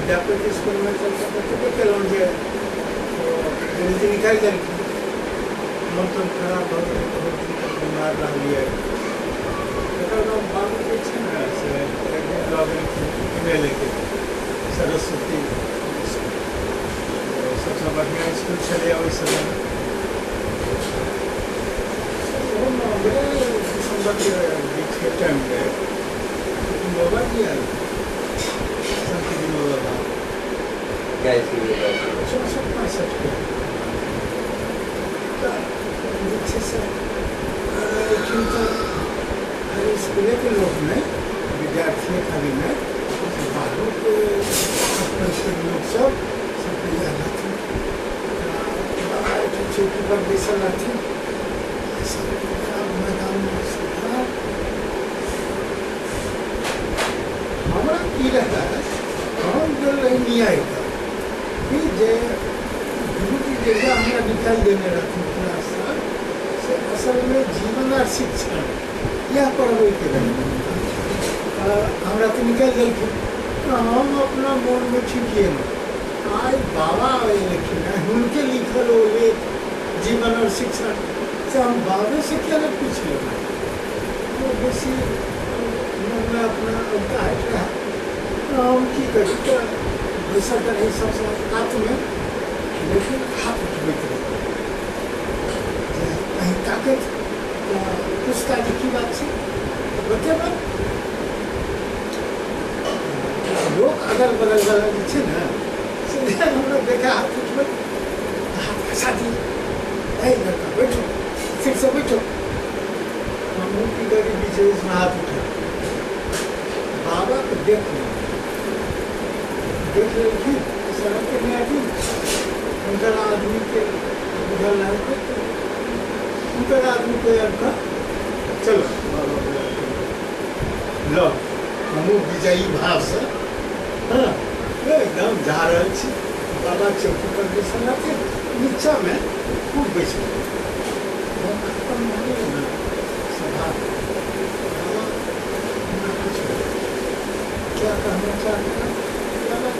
विद्यापति स्कूलमे तऽ बतेबे केलहुँ जे गुरुजी निकालि देलखिन। मोन तोन खराब भऽ गेलै, बहुत दिन तक बीमार रहलियै। तकर बाद बाबू जे छै ने से एक दिन लऽ गेलखिन एम एल ए के सरस्वती स्कूल, सबसँ बढ़िआँ स्कूल छलैए ओहि समयमे। ओहो नवम्बरे दिसम्बरके बीचके टाइम रहै। विनोबा जी आयल, संत विनोबा भावे, 64-65 के। तऽ जे छै से एलखिन तऽ खाली इसकुलेके लोक नहि, विद्यार्थीए खाली नहि, बाहरोके लोकसभ सब आयल रहथिन। बाबा एहिठाम चौकीपर बैसल रहथिन, सब मैदानमे सभा। हमरा की रहै, हम गेल रही न्यायके कि जे गुरुजी जहिया हमरा निकालि देने रहथिन क्लाससँ, से असलमे जीवन आर शिक्षण इएह पढ़बैके रहै। हमरा तऽ निकालि देलखिन, तऽ हम अपना मोनमे ठिकिएलहुँ, आइ बाबा एलखिन हेँ, हुनके लिखल ओ लेख जीवन और शिक्षण, से हम बाबेसँ किया नहि पूछि लेबै। ओ बेसी मोनमे अपना उकताहटि रहै। तऽ हम की करी, तऽ बैसल तऽ रही सबसँ कातमे, लेकिन हाथ उठबैत रही जे कहीं ताकत तऽ पुछता जे की बात छै, तऽ बतेबै। लोक अगल बगल वाला जे छै ने से हमरा देखा हाथ उठबैत, हाथ खसा दिए, ऐ लड़का बैठो, सीट से बैठो। हमहूँ की करी, बीच बीचमे हाथ उठा बाबाके देख देख लेलखिन। सड़कके न्यायाधीश हुनकर आदमीके बुझल रहै, हुनकर आदमीके आबि कऽ चलो बाबा बुला लऽ। हमहूँ विजयी भावसँ हँ एकदम जा रहल छी। बाबा चौकीपर बैसल रहथिन, नीचाँमे खूब बैसल। हम खतम भऽ गेलै ने सभा, बाबा हमरा पुछलक, क्या कहना चाहते हैं? क्या बात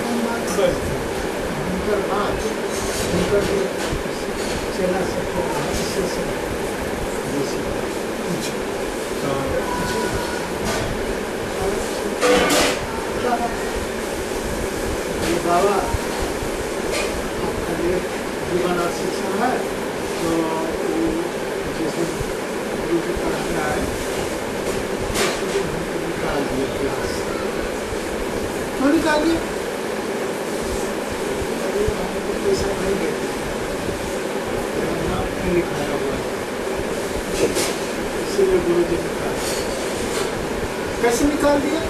हम बात बजथिन। हुनकर बात हुनकर जे चेला सबके से सब बेसी पूछू तऽ पूछू, क्या बात? ये बाबा आपका लेख जीवन और शिक्षा है, तो वो जैसे गुरु जी पढ़ाने आए उसी दिन हमको निकाल दिए क्लास। क्यों निकाल दिए? अरे हमको पैसा नहीं देते, मेरा नाम नहीं लिखाया हुआ है, इसीलिए गुरु जी निकाल। कैसे निकाल दिया?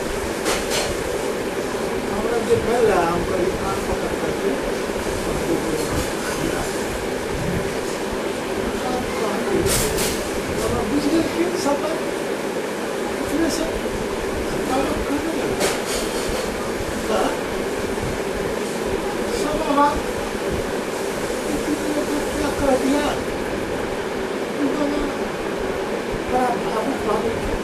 हमरा जे भेल रहा, हम कहलिए कान पकड़ करके हमको बाबा बुझ गेलखिन सब बात। इतने से बाबा कहने लगा, सब बाबा इतने को क्या कह दिया? बाबा बड़ा भावुक भऽ गेलखिन।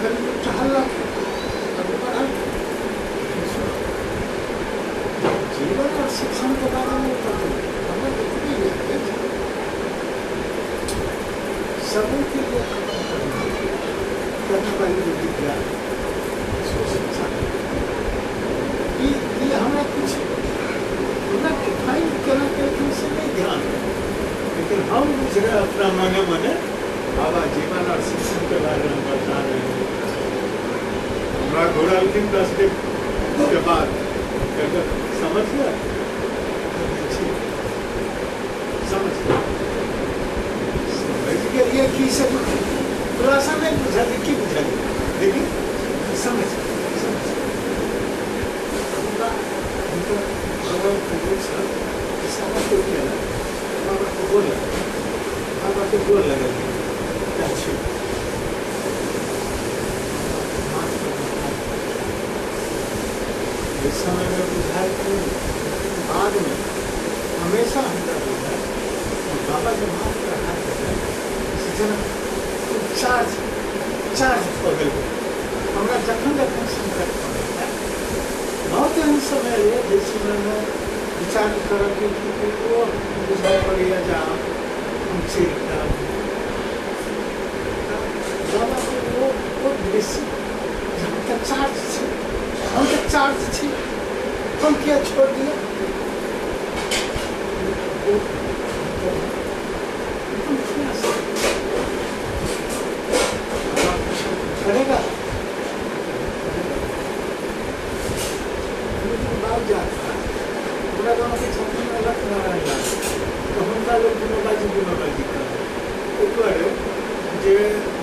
करीब टहललखिन, आगू बढ़लखिन। जीवन और शिक्षण के बारे में हमरा एतबे याद अछि, सबों के लिए खत्म करना करने वाली जो विद्या है उसको शिक्षा। ये हमरा कुछ हमरा डिफाइन केना केलखिन से नहीं ध्यान, लेकिन हम बुझ रहे अपना मने मने बाबा जीवन और शिक्षण के बारे में बता रहे हैं। हमरा घुरलखिन 10 दिन के बाद, समझ गया, समझ गया, समझ गेलियै की से खुलासा नहीं बुझल की बुझल, लेकिन समझ समझ हमरा हुनकर बगलके लोकसभ इशारा कोइ केलक, बाबाके गोर लगल, बाबाके गोर लगलियै, छी माथ पर माथा। ओहि समयमे बुझायल कि लेकिन बादमे हमेशा हमरा बुझायल बाबा जे माथ पर हाथ देलक से जेना चार्ज चार्ज भऽ गेल। हमरा जखन जखन संकट पड़ैए, बहुत एहन समय अइ जाहि समयमे विचार करऽके ओ बुझाइ पड़ैए जे आब हम चलि जायब। बाबाके ओ दृश्य जे हम तऽ चार्ज छी, हम तऽ चार्ज छी, हम किया छोड़ दिअ। करेगा हमरा गाँवके छथिन अलख नारायण लाल, तऽ हुनका लोक विनोबाजी विनोबाजी कहै। एहि दुआरे जे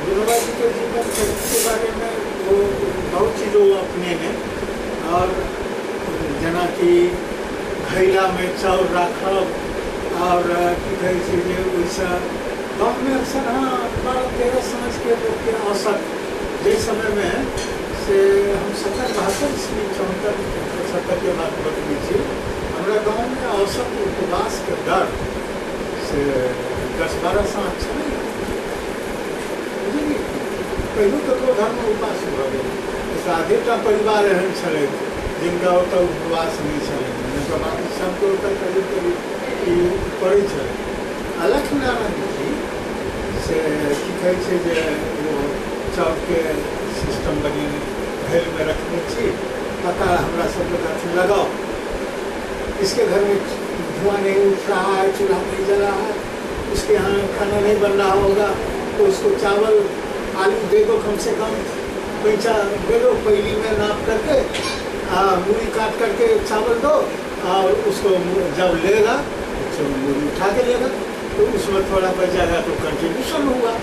विनोबाजीके जीवन चरित्रके बारेमे ओ बहुत चीज ओ अपनेने, आओर जेनाकि घैलामे चाउर राखब आओर की कहै छै जे ओहिसँ गाँवमे अक्सर हँ 12-13 साँझके लोकके औसत जाहि समयमे से हम 70 72 ईस्वी 74 75के बात बतबै छी, हमरा गाँवमे औसत उपवासके दर से 10-12 साँझ छलै। बुझलियै, कहियो ककरो घरमे उपास भऽ गेल, आधेटा परिवार एहन छलै जिनका ओतऽ उपवास नहि छलै, नहि तऽ बाँकी सबके ओतऽ करीब करीब ई पड़ै छलै। अलख नारायण जी से की कहै छै जे ओ चाउरके सिस्टम बनेने घैलमे रखने छी, पता हमरा सबके कहथिन लगाओ, इसके घर में धुआं नहीं उठ रहा है, चूल्हा नहीं जला है, उसके यहाँ खाना नहीं बन रहा होगा, तो उसको चावल आलू दे दो, कम से कम पैसा दे दो, पैली में नाप करके मूली काट करके चावल दो, और उसको जब लेगा तो मूली उठा के लेगा, तो उसमें थोड़ा बच जाएगा तो कंट्रीब्यूशन हुआ।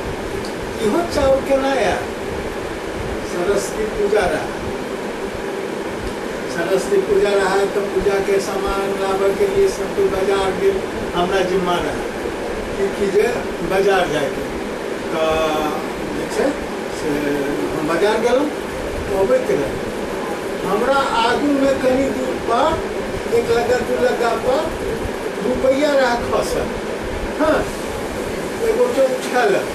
इहो चाउर केना आया, सरस्वती पूजा रहा, सरस्वती पूजा रहा तो पूजा के सामान लाबे के लिए सब कोई बाजार गेल, हमरा जिम्मा रहा कि जे बाजार जाइके, तो जे छै से हम बाजार गेलहुँ, अबैत रही हमरा आगूमे कनी दूर पर एक लग्गा दू लग्गा पर रुपैआ रहा खसल, हाँ एगो तो उठेलक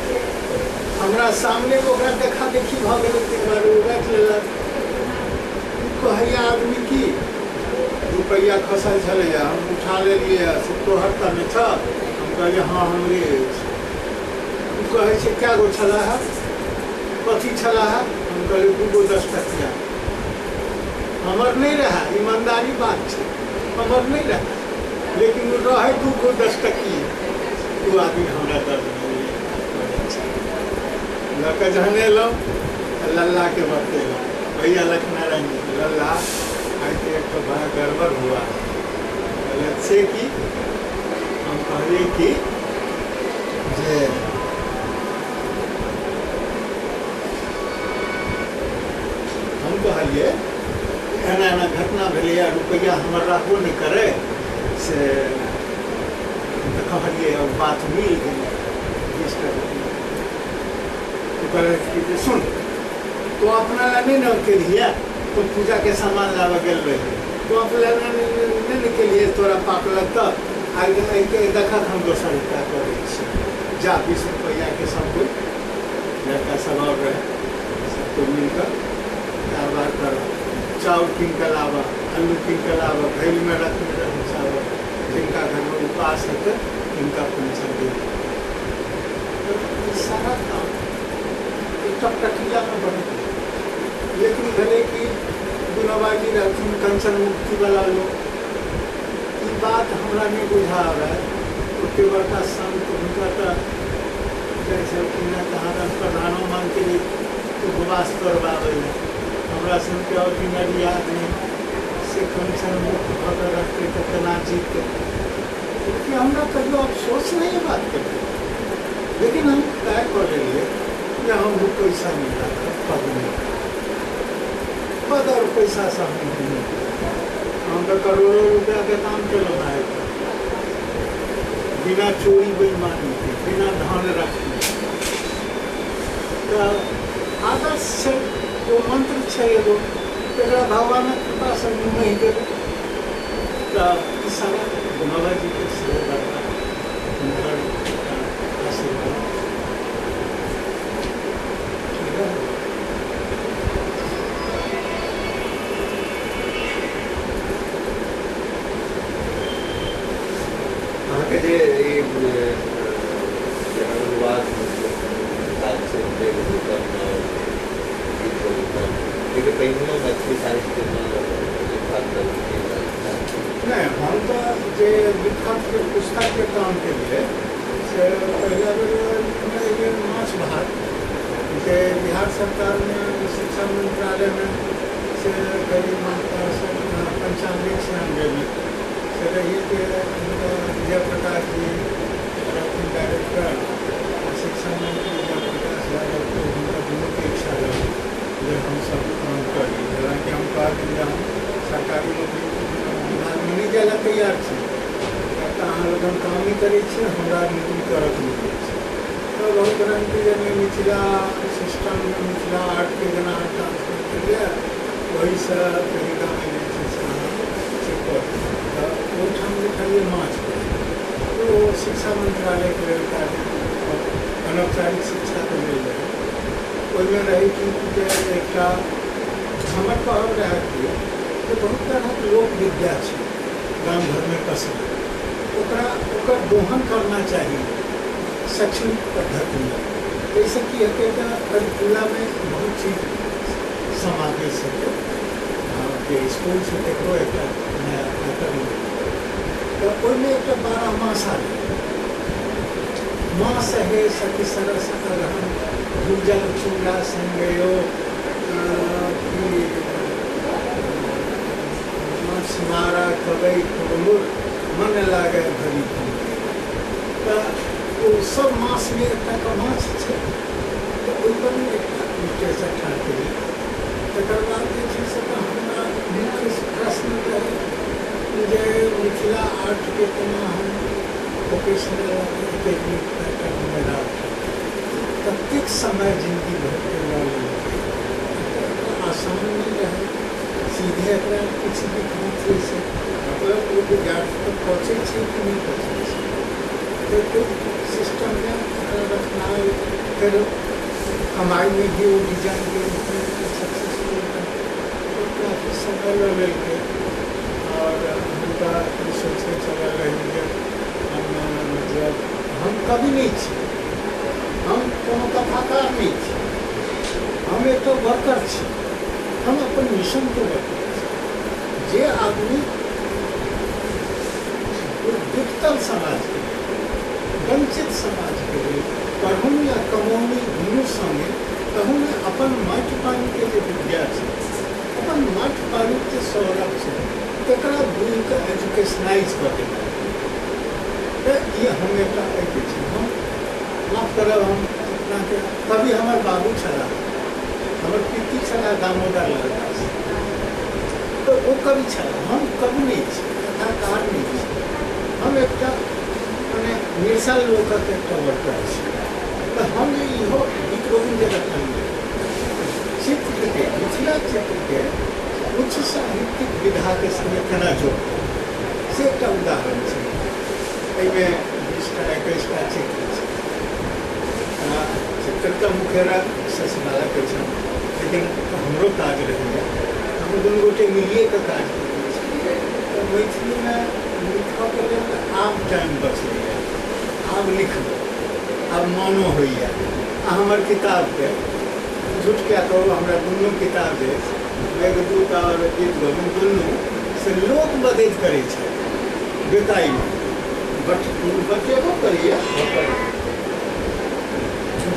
हमरा सामने, ओकरा देखा देखी भऽ गेलै, ताहि दुआरे ओ राखि लेलक। कहैया आदमी की रुपैआ खसल छलैए, हम उठा लेलियै, से तोहर तऽ नहि छह? हम कहलियै हँ हमरे अछि। ओ कहै छै कए गो छलै हे, कथी छलै हे? हम कहलियै 2 गो 10 टकिया। हमर नहि रहै, ईमानदारी बात छै, हमर नहि रहै, लेकिन ओ रहै 2 गो 10 टकिए। ओ आदमी हमरा दऽ लऽ कऽ जहन एलहुँ तऽ लल्लाके बतेलहुँ, भैया लखनारायण जी, लल्ला आइ तऽ एक बड़ा गड़बड़ हुआ। कहलियै से की? हम कहलियै कि जे हम कहलियै एना एना घटना भेलैए, रुपैआ हमर रहबो नहि करै, से तऽ कहलियै और बात मिल गेलै 20 टका रुपैआ। तो कहलक कि जे सुन, तो अपना ला नहि ने केलियै, तो पूजा के सामान लाबऽ गेल रही, तो अपना ला नहि ने केलियै, तोरा पाप लगतऽ, आइ देखक हम दोसर रुपैआ करै छी, जा 20 रुपैआके सब कोइ लड़का सब और रहै, सब कोइ मिलकऽ कारबार करऽ, चाउर कीन कऽ लाबऽ, आलू कीन कऽ लाबऽ, घैलमे रखने रहै चावल, जिनका घरमे उपवास हेतै तिनका पैसा दे। तऽ सारा काम एकटा प्रक्रियामे बनैत रहै। लेकिन भेलै कि विनोबाजी रहथिन कंचन मुक्तिवला लोक, ई बात हमरा नहि बुझा आबै, ओते बड़का संत हुनका तऽ जाइ छलखिन हेँ कहाँ प्रधानोमंत्री उपवास तोड़बाबै लए, हमरा सभके ऑर्डिनरी आदमी से कंचन मुक्त भऽ कऽ रहतै तऽ केना जीतै। लेकिन हमरा कहियो अफसोस नहि ई बातके भेल, लेकिन हम तय कऽ लेलियै जे हम पैसा नहि राखब, पद नहि, पद और पैसासँ हम नहि, हम तऽ करोड़ो रुपैआके काम केलहुँ हेँ बिना चोरी बेईमानीके, बिना धन रखने। तऽ आदर्श छै, ओ मंत्र छै एगो, तकरा भगवानक कृपासँ निमहि गेल। तऽ ई सारा विनोबाजीके सेहो बड़का हुनकर आशीर्वाद। अहाँके जे ई अनुवाद छै, एहिके पहिनेहो मैथिली साहित्यमे लिखबाक? नहि, हम तऽ जे लिखत पुस्तकके काम केलियै से पहिला बेर लिखने रहियै माछ भात, जे बिहार सरकारमे शिक्षा मंत्रालयमे से करीब 95-96मे से रहियै जे हुनका जयप्रकाश जी रहथिन डायरेक्टर, शिक्षा मंत्री जयप्रकाश यादव, तो हुनका दुनूके इच्छा रहै जे हमसब काम करी। हालाँकि हम कहलियै जे हम सरकारी नौकरी विभागमे नहि जाइ लए तैयार छी, किएक तऽ अहाँ लोगन काम नहि करै छियै, हमरा नौकरी करऽके नहि छै। तऽ बहुत रङ्गके जे मिथिला सिस्टम, मिथिला आर्टके जेना अहाँ ट्रांसफर केलियै, ओहिसँ तरीकामे जे छै से अहाँ से करू। तऽ ओहिठाम लिखलियै माछ, ओ शिक्षा मंत्रालयके लेल कार्य, अनौपचारिक शिक्षाके लेल रहै। ओहिमे रहै कि जे एकटा हमर कहब रहै कि जे बहुत तरहक लोक विद्या छै गाम घरमे पसरल, ओकरा ओकर दोहन करना चाही शैक्षणिक पद्धतिमे। ताहिसँ की हेतै तऽ करिकुलामे बहुत चीज समावेश हेतै, जे इसकुल छै तकरो एकटा नया पैटर्न। तऽ ओहिमे एकटा बारहमासा रहै, मास हे सखी सरस अगहन भूजल चूड़ा संगयो की माछमारा कबै कुरमुर मन लागै भरी। तऽ ओ सब मासमे एकटा कऽ माछ छै, तऽ ओहिपर एकटा लिटरेचर ठाढ़ केलियै। तकर बाद जे छै से तऽ हमरा मुख्य प्रश्न रहै जे मिथिला आर्टके केना हम वोकेशनल एकेडमिक पैटर्नमे राखी। ततेक समय जिन्दगी भरिके लऽ लेलकै, आसान नहि रहै सीधे एकरा किछु लिखबै से, मतलब ओ विद्यार्थी तक पहुँचै छै कि नहि पहुँचै छै, तऽ सिस्टममे एकरा रखनाइ, फेर कमाइमे भी ओ डिजाइनके सक्सेसफुल, तो काफी समय लऽ लेलकै। आओर हुनका ई सोचके चलल रही जे हम मतलब हम कवि नहि छी, हम कोनो कथाकार नहि छी, हम एकटा वर्कर छी, हम अपन मिशनके वर्कर छी। जे आदमी विकतल समाजके, वंचित समाजके लेल पढ़ौनी आ कमौनी दुनू सङ्गे, तहूमे अपन माटि पानिके जे विद्या छै, अपन माटि पानिके जे सौरभ छै, तकरा बुझिकऽ एजुकेशनाइज कऽ देनाइ, तऽ ई हम एकटा एहिके छी। हम माफ करब, हम अपनाके कवि, हमर बाबू छलाह, हमर पित्ती छलाह दामोदर लाल दास, तऽ ओ कवि छलाह। हम कवि नहि छी, कथाकार नहि छी, हम एकटा मने निरसल लोकक एकटा वर्कर छी। तऽ हम जे इहो गीत गोविन्द जे रखलियै चित्रके, मिथिला चित्रके उच्च साहित्यिक विधाके सङ्गे केना जोड़तै, से एकटा उदाहरण छै। एहिमे 20टा 21टा चित्र छै। चित्र तऽ मुखेरा शशिबालाके छनि, लेकिन हमरो काज रहैए, हम दुनू गोटे मिलिए कऽ काज करै छी। तऽ मैथिलीमे लिखऽके लेल आब टाइम बचलैए, आब लिखबै, आब मोनो होइए। आ हमर किताबके झूठ किया कहू, हमरा दुनू किताब जे मेघदूत आओर गीत गोविन्द दुनू से लोक मदति करै छै बिकाइमे, बटेबो करैए,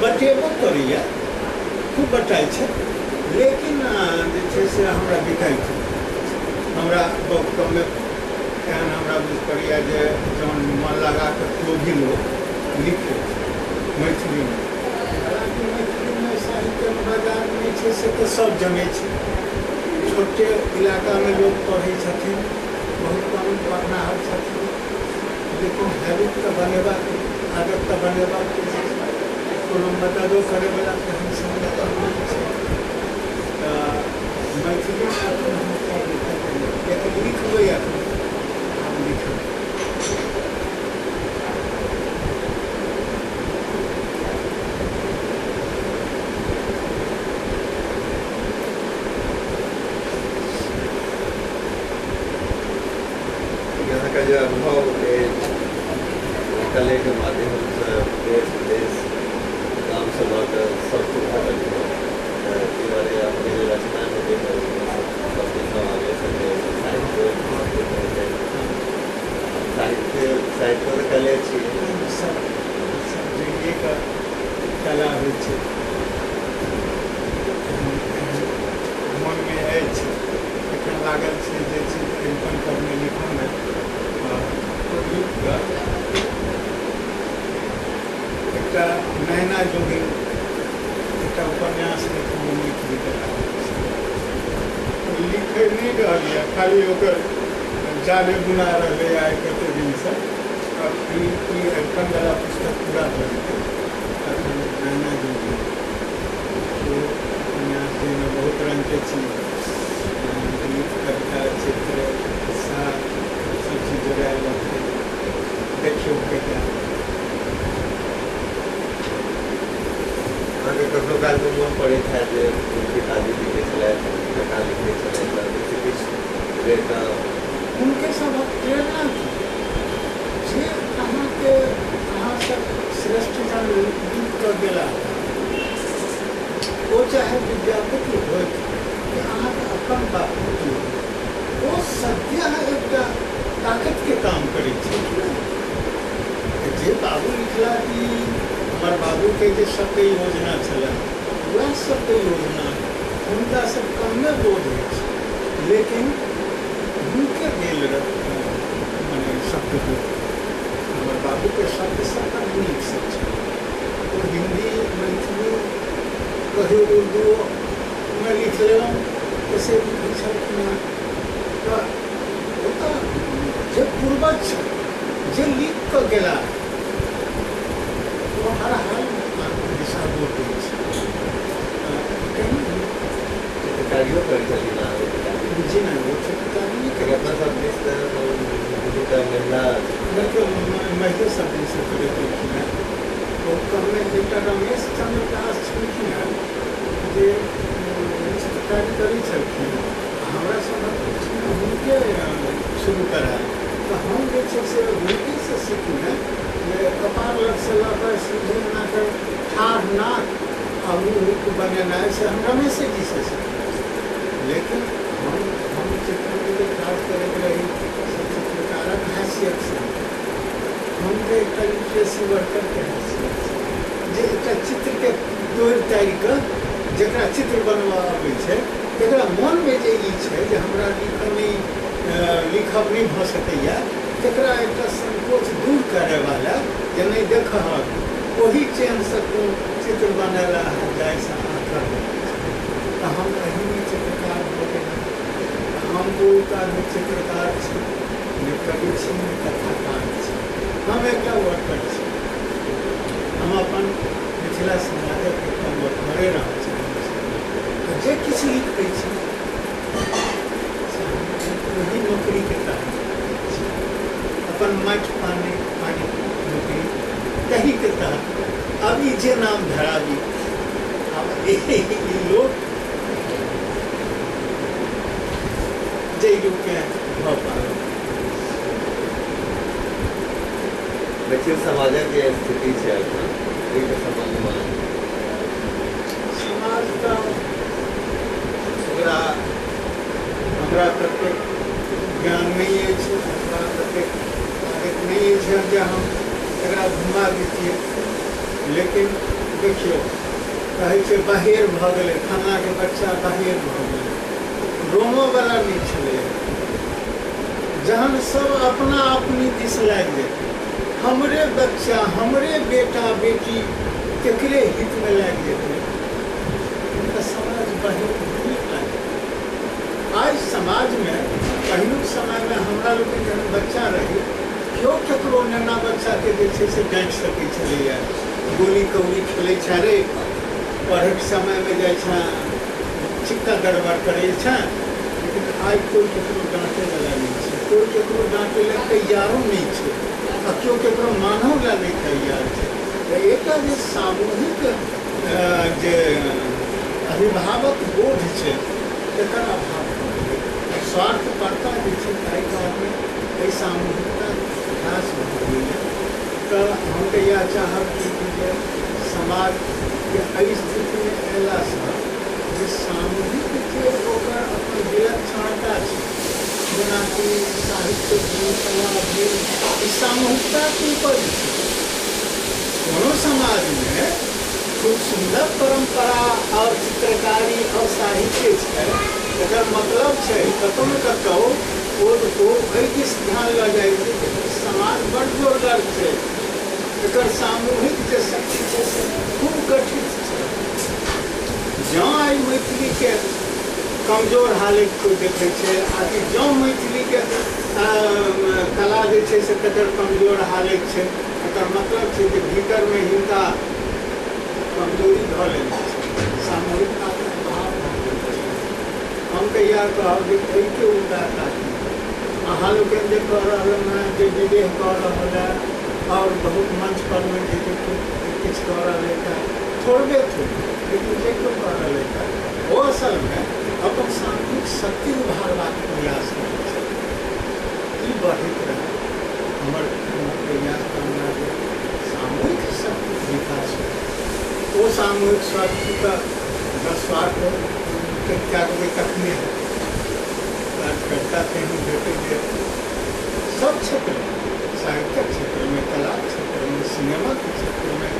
बटेबो करैए, खूब बटाइ छै, लेकिन जे छै से हमरा बिकाइ छै, हमरा बहुत कमे एहन हमरा बुझि पड़ैए जे जहन मन लगाकऽ केओ भी लोक लिखै मैथिलीमे। हालाँकि मैथिलीमे साहित्यमे बाजार नहि छै से तऽ सब जनै छै, छोटे इलाकामे लोक पढ़ै छथिन, बहुत कम पढ़नाहर छथिन, लेकिन हैबिट तऽ बनेबाक, आदत तऽ बनेबाक, कोनो मददो करैवला तेहन संगठन नहि छै। तऽ मैथिलीमे एखन हम लेकिन लिखबै, एखन हम लिखबै। अहाँके जे अनुभव अछि चित्रकलाके माध्यमसँ देश विदेश गामसँ लऽ कऽ सब सुविधा भेटल। ताहि दुआरे अपने जे रचना हेतै सब साहित्य साहित्य साहित्य तऽ कले छियै। सब सब जुड़िएके कला होइ छै। मनमे अछि, एखन लागल छै जे चीज अरिपन परमे लिखऽमे लिख कऽ एकटा नैना जोगिन एकटा उपन्यास लिखऽमे लिखि लागल छै। लिखै नहि रहल यऽ, खाली ओकर जाले बुना रहलै आइ कते दिनसँ। ई अरिपनवला पुस्तक पूरा भऽ जेतै तखन नैना जोगिन ओ उपन्यास, जाहिमे बहुत रङ्गके चीज, गीत, कविता, चित्र, खिस्सा, सब चीज जोड़ायल रहतै। देखियौ कहिया। अहाँके कखनो कालके मोन पड़ैत हैत जे पिताजी लिखै छलथि, काका लिखै छलथि, तऽ किछु किछु प्रेरणा? हुनके सभक प्रेरणा की जे अहाँके अहाँ सब श्रेष्ठ जन लिख कऽ गेला, ओ चाहे विद्यापति होथि कि अहाँके अपन बापूजी होथि, ओ सद्यः एकटा ताकतके काम करै छै कि नहि? जे बाबू लिखला कि हमर बाबूके जे सबके योजना छलै, वएह सबके योजना हुनका सब कमे बोध होइ छै, लेकिन हुनके गेल मने शब्द बोध। हमर बाबूके शब्द सब बड़ नीक सब छै। ओ हिन्दी, मैथिली, कहियो उर्दूमे लिख लेलहुँ तऽ से लिखै छलखिन हेँ। तऽ ओ तऽ जे पूर्वज छै, जे लिख कऽ गेला, ओ हर हालमे दिशा बोध दै छै। चित्रकारियो करै छलखिन अहाँके पिताजी? जी नहि, ओ चित्रकारी नहि करै। अपना सब दिस तऽ महिला देखियौ, महिले सब दिस करैत एलखिन हेँ। ओ कहने एकटा रमेश चंद्र दास छलखिन हेँ जे चित्रकारी करै छलखिन। हमरा सभक पक्षमे हुनके शुरू करायल, तऽ हम जे छै से हुनकेसँ सिखलहुँ जे कपार लगसँ लऽ कऽ सीधे एना कऽ ठाढ़ नाक आ मुँह बनेनाइ, से हम रमेशे जीसँ सिखलहुँ। लेकिन हम चित्रके जे काज करैत रही से चित्रकारक हैसियतसँ, हम जे एकटा लिटरेसी वर्करके हैसियतसँ, जे एकटा चित्रके तोड़ि ताड़ि कऽ जकरा चित्र बनबऽ अबै छै, तकरा मोनमे जे ई छै जे हमरा लिखऽ नहि लिखब नहि भऽ सकैए, तकरा एकटा संकोच दूर करैवाला जे नहि देखहक ओहि चेनसँ कोन चित्र बनेला जाहिसँ आखर बनै छै। तऽ हम एहिमे चित्रकार भऽ गेलहुँ। हम बहुत आदमी चित्रकार छी, ने कवि छी, ने कथाकार छी, हम एकटा वर्कर छी। हम अपन मिथिला समाजक एकटा वर्करे रहऽ चाहै छी। जे किछु लिखै छी ओहि नौकरीके तहत लिखै छी, अपन माटि पानि पानि नौकरी तहीके तहत। आब ई जे नाम धराबी, आब ई लोक जाहि रूपमे भऽ पाबल। मैथिल समाजक जे स्थिति छै एखन, ओहिके सम्बन्धमे? समाज तऽ ओकरा हमरा ततेक ज्ञान नहि अछि, हमरा ततेक ताकत नहि अछि जे हम एकरा घुमा दैतियै। लेकिन देखियौ, कहै छै बाहिर भऽ गेलै, फल्लाँके बच्चा बाहिर भऽ गेलै, रोमोवला नहि छलै। जहन सब अपना अपनी दिस लागि जेतै, हमरे बच्चा, हमरे बेटा बेटी, तेकरे हितमे लागि जेतै, तऽ समाज बाहिर लागि। आइ समाजमे, पहिलुक समयमे हमरा लोकनि जहन बच्चा रही, केओ ककरो नेना बच्चाके जे छै से डाँटि सकै छलैए, गोली कौड़ी खेलै छै रे, पढ़ैके समयमे जाइ छै, चिक्का गड़बड़ करै छै। लेकिन आइ कोइ ककरो डाँटैवला नहि छै, कोइ ककरो डाँटै लए तैयारो नहि छै आ केओ ककरो मानहो लए नहि तैयार छै। तऽ एकटा जे सामूहिक जे अभिभावक बोध छै, तकर अभाव भऽ गेलै। स्वार्थपरता जे छै ताहि कारणे एहि सामूहिकता ह्रास भऽ गेलैए। तऽ हम तऽ इएह चाहब कि जे समाजके एहि स्थितिमे अयलासँ जे सामूहिक जे ओकर अपन विलक्षणता छै, जेनाकि साहित्य भेल, कला भेल, ई सामूहिकताके उपज छै। कोनो समाजमे खूब सुन्दर परम्परा आओर चित्रकारी आओर साहित्य छै, एकर मतलब छै कतहु ने कतहु ओ एहि दिस ध्यान लऽ जाइ छै जे ई समाज बड़ जोरगर छै, एकर सामूहिक जे शक्ति छै से खूब गठित छै। जँ आइ मैथिलीके कमजोर हालत कोइ देखै छै, आकि जँ मैथिलीके कला जे छै से तकर कमजोर हालत छै, एकर मतलब छै जे भीतरमे हिनका कमजोरी धऽ लेने छै, सामूहिकताके अभाव भऽ गेल छै। हम तऽ इएह कहब जे एहिके उल्टा ताकी अहाँ लोकनि जे कऽ रहल हँ, जे विदेह कऽ रहल है और बहुत मंच पर में जे किछु कऽ रहल है, थोड़बे थोड़े, लेकिन जे केओ कऽ रहल है ओ असलमे अपन सामूहिक शक्ति उभारबाक प्रयास करै छै। ई बढ़ैत रहै हमर प्रयास कामना जे सामूहिक शक्तिक विकास हो। ओ सामूहिक शक्ति तऽ जँ स्वार्थ के त्यागबै तखने हेतै। कार्यकर्ता तेहन भेटै जे सब क्षेत्रमे, साहित्यक क्षेत्रमे, कलाक क्षेत्रमे, सिनेमाके क्षेत्रमे,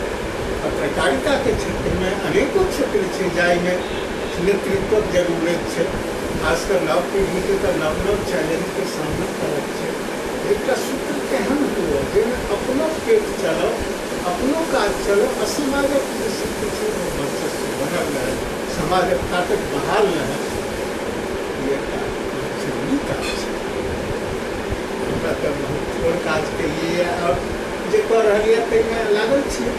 पत्रकारिताके क्षेत्रमे, अनेको क्षेत्र छै जाहिमे नेतृत्वक जरूरत छै। खासकर नव पीढ़ीके तऽ नव नव चैलेंजके सामना करक छै। एकटा सूत्र तेहन हुए जाहिमे अपनो पेट चलो, अपनो काज चलो आ समाजक जे शक्ति छै ओ वर्चस्व बनल रहै, समाजक ताकत बहाल रहै। ई एकटा जरूरी काज छै। हमरा तऽ बहुत थोड़ काज केलियै आओर जे कऽ रहल यऽ ताहिमे लागल छियै।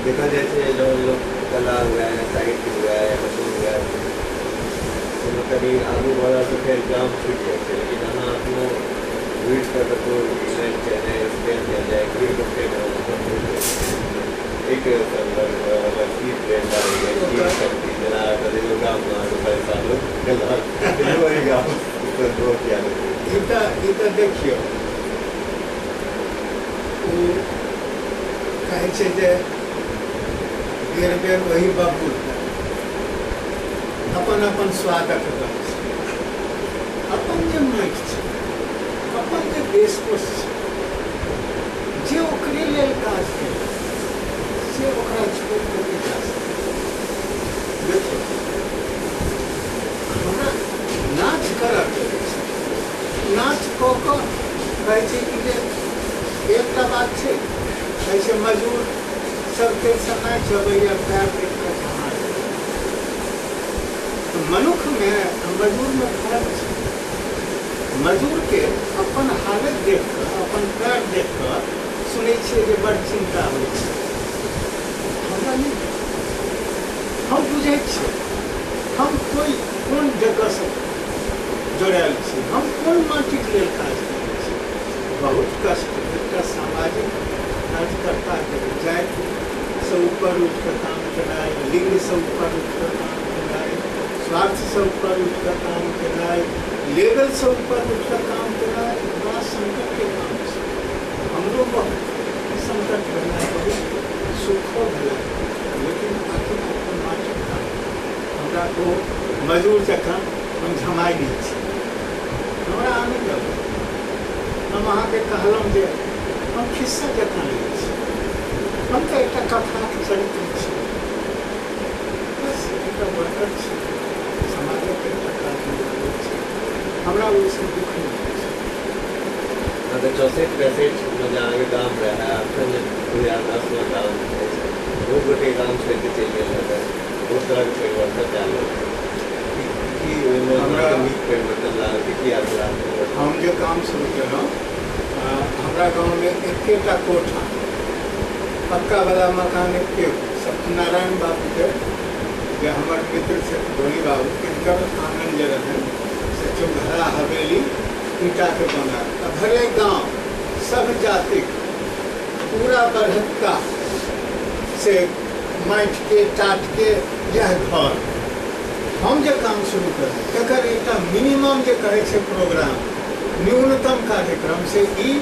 देखा जाइ छै जो लोग कला हुआ है, साहित्य हुआ है, कतहु हुआ है, कोनो कनि आगू बढ़ल तऽ फेर गाम छुटि जाइ छै, लेकिन अहाँ अपनो घुरि कऽ कतहु इंग्लैंड चलि जाय, स्पेन चलि जाय, घुरि कऽ फेर एक मतलब की प्रेरणा होइए, की शक्ति, जेना कतेको गाममे अहाँके पैसा लोक गेलक ओहि गामसँ दोस्त यार। ई तऽ देखियौ, ओ कहै छै जे बेर बेर वही बबूल, अपन अपन स्वादक गाछ छै। अपन जे माटि छै, अपन जे देश कोष छै, जे ओकरे लेल काज केलक से ओकरा छोड़ि कऽ नहि जा सकै। देखियौ, हमरा नाच करऽके अछि, नाच कऽ कऽ कहै छै कि जे एकटा बात छै, कहै छै मजूर सबके समय चलैया पैर देख कऽ झमा जाइए। तऽ मनुक्खमे आ मजूरमे फर्क छै। मजूरके अपन हालत देख कऽ, अपन पैर देख कऽ सुनै छियै जे बड़ चिन्ता होइ छै। हमरा नहि, हम बुझै छियै हम कोइ कोन जगहसँ जोड़ायल छी, हम कोन माटिक लेल काज करै छी। बहुत कष्ट एकटा सामाजिक कार्यकर्ताके जातिसँ ऊपर उठि कऽ काम केनाइ, लिंगसँ ऊपर उठि कऽ काम केनाइ, स्वार्थसँ ऊपर उठि कऽ काम केनाइ, लेवलसँ ऊपर उठि कऽ काम केनाइ बड़ा संकटके काम छै। हमरो बहुत संकट भेलै, बहुत सुखो भेलै, लेकिन आखिर अपन माटिक काम हमरा ओ मजूर जकाँ हम झमाइ नहि छी, हमरा आनन्द अबै। हम अहाँके कहलहुँ जे हम खिस्सा जकाँ लै छी, हम तऽ एकटा कथाक चरित्र छी, बस एकटा वर्कर छी, समाजक एकटा काज निभाबै छी, हमरा ओहिसँ दुःख नहि होइ छै। अहाँके 64-65मे जे अहाँके गाम रहै, अखन जे 2010मे गाम अछि, बहुत गोटे गाम छोड़ि कऽ चलि गेल हेतै, बहुत तरहके परिवर्तन आयल होतै, की की ओहिमे हमरा अहाँके नीक परिवर्तन लागल कि की अधलाह परिवर्तन? हम जे काम शुरू केलहुँ, हमरा गाँवमे एकेटा कोठा, पक्का वाला मकान के सत्यनारायण बाबू के जे हमर मित्र छथि धोनी बाबू, तिनकर आंगन जे रहनि से चौघरा हवेली ईटा के बनल। आ भरे गाँव सब जातिक पूरा बढ़त्ता से माटि के टाट के यह घर। हम जे काम शुरू करी तकर एकटा मिनिमम जे कहै छै प्रोग्राम, न्यूनतम कार्यक्रम से ई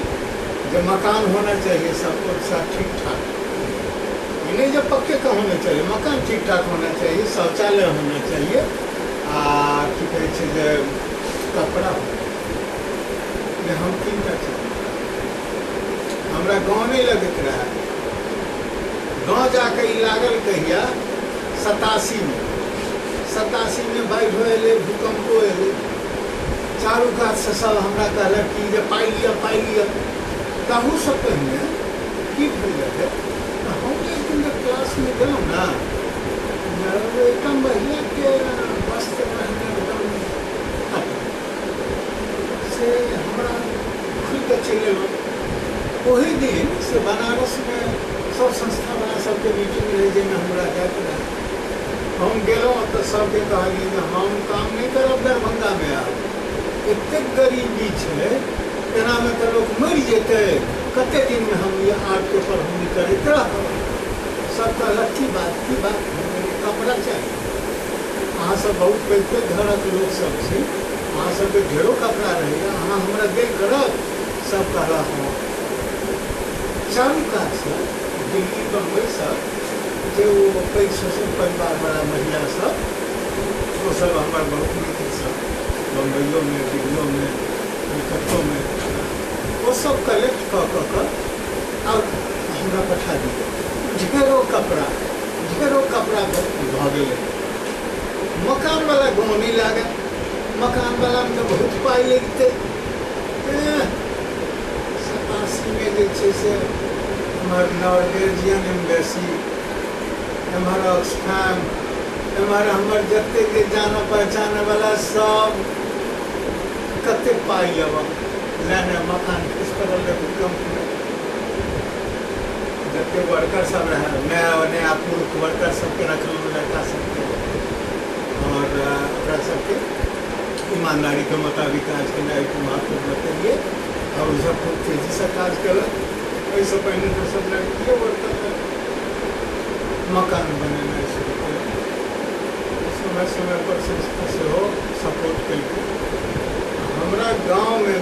जे मकान होना चाहिए सबको साथ ठीक ठाक, ई नहीं जे पक्के का होना चाहिए, मकान ठीक ठाक होना चाहिए, शौचालय होना चाहिए, आ की कहै छै जे कपड़ा होना। हम तीनटा चीज हमरा गाँव नहीं लगैत रहै। गाँव जाके ई लागल कहिया 87 में, 87 में बाढ़िओ एलै, भूकम्पो एलै, चारू कातसँ सब हमरा कहलक कि जे पाइ लिअ पाइ लिअ। ताहूसँ पहिने की भेल रहै, हम एक दिन क्लासमे गेलहुँ ने, एकटा महिलाके वस्त्र रहने एकदम से हमरा खुलिकऽ चलि एलहुँ। ओही दिन से बनारसमे सब संस्थावला सबके मीटिंग रहै जाहिमे हमरा जायके रहै। हम गेलहुँ तऽ सबके कहलियै जे हम काम नहि करब दरभंगामे, आब एतेक गरीबी छै, एनामे तऽ लोक मरि जेतै, कतेक दिनमे हम ई आर्ट के पढ़ौनी करैत रहब। सब कहलक की बात की बात, कपड़ा चाही, अहाँ सब बहुत पैघ पैघ घरक लोकसब छी, अहाँ सबके ढेरो कपड़ा रहैए, अहाँ हमरा देल करब। सब कहलक हँ। चारू कातसँ दिल्ली बम्बई सब जे ओ पैघ ससुर परिवारवला महिला सब, ओसब हमर बहुत मित्र सब बम्बइयोमे दिल्लियोमे कलकत्तोमे, ओसब कलेक्ट कऽ कऽ कऽ आब हमरा पठा दिअ। ढेरो कपड़ा, ढेरो कपड़ा भऽ गेलै। मकानवला गाँव नहि लागल, मकानवलामे तऽ बहुत पाइ लगितै। 87 में जे छै से हमर नॉर्वेजियन एम्बेसी, एम्हर ऑक्सफैम, एम्हर हमर जतेक जे जाना पहचानवला सब कतेक पाइ लेबऽ लेने मकान खसि पड़ल रहै भूकम्पमे। जतेक वर्कर सब रहै, नया नया पुरुष वर्कर सबके रखलहुँ, लड़का सबके, आओर ओकरा सबके ईमानदारीके मुताबिक काज केनाइके महत्व बतेलियै और सब खूब तेजीसँ काज केलक। एहिसँ पहिने तऽ सब लड़किए वर्कर मकान बनेनाइ शुरू केलक। समय समय पर संस्था सेहो सपोर्ट केलकै। हमरा गाँवमे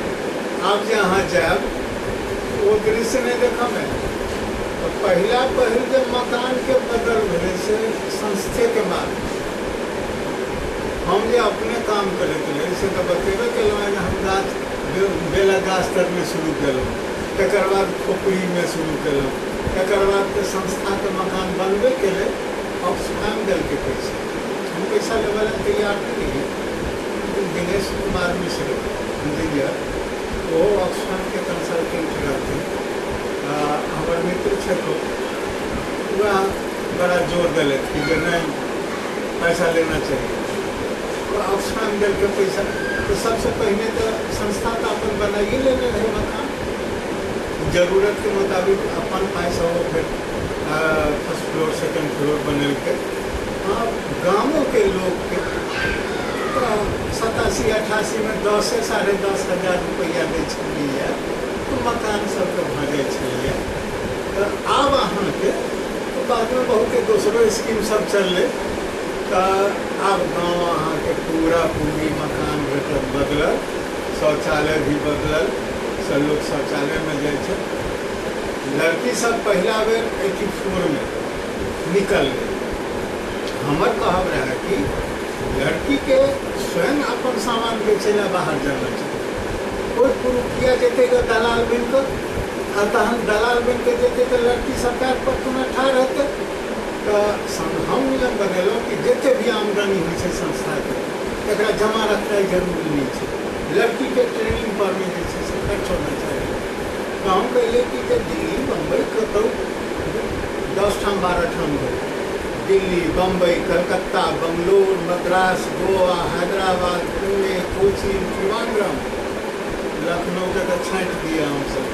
आब जे अहाँ जायब ओ दृश्य नहि देखऽमे। तऽ पहिला पहिल जे मकानके बदल भेलै से संस्थेके माध्यम। हम जे अपने काम करैत रही से तऽ बतेबे केलहुँ जे हम गाछ बेलक गाछ तरमे शुरू केलहुँ, तकर बाद खोपड़ीमे शुरू केलहुँ, तकर बाद तऽ संस्थाके मकान बनबे केलै, ऑक्सफैम देलकै पैसा। हम पैसा लेबै लए तैयार नहि रहियै, लेकिन दिनेश कुमार मिश्र इंजीनियर, ओहो ऑक्सफैमके कंसल्टेंट रहथिन, हमर मित्र छथि, वएह बड़ा जोर देलथि कि जे नहीं पैसा लेना चाहिए। ऑक्सफैम देलकै पैसा। तो सबसे पहिने तो संस्था तो अपन बनाइए लेने रहे मकान, जरूरत के मुताबिक अपन पैसा हो फिर फर्स्ट फ्लोर सेकंड फ्लोर बनेलकै। हाँ, गाँवों के लोग के तो 87 88 में 10 से 10.5 हजार रुपैआ दै छलियै तो मकान सबके भऽ जाइ छलैए। तऽ आब अहाँके बादमे बहुते दोसरो स्कीम सब चललै, तऽ आब गाँव अहाँके पूरा पूरी मकान भेटत बदलल, शौचालय भी बदलल, सब लोग शौचालयमे जाइ छै। लड़की सब पहिला बेर 84 में निकललै। हमर कहब रहै कि लड़कीके स्वयं अपन सामान बेचै लए बाहर जाना चाही। कोइ पुरुखिया जेतै गऽ दलाल बनि कऽ, आ तहन दलाल बनि कऽ जेतै तऽ लड़की सब पैर पर कोना ठाढ़ हेतै। तऽ हम नियम बनेलहुँ कि जतेक भी आमदनी होइ छै संस्थाके तकरा जमा रखनाइ जरूरी नहि छै, लड़कीके ट्रेनिंग परमे जे छै से खर्च होना चाही। तऽ हम कहलियै कि जे दिल्ली बम्बई कतहु 10 ठाम 12 ठाम भेल, दिल्ली बम्बई कलकत्ता बंगलोर मद्रास गोवा हैदराबाद पुणे कोची त्रिवेंद्रम लखनऊ के तऽ छाँटि दिए हमसब,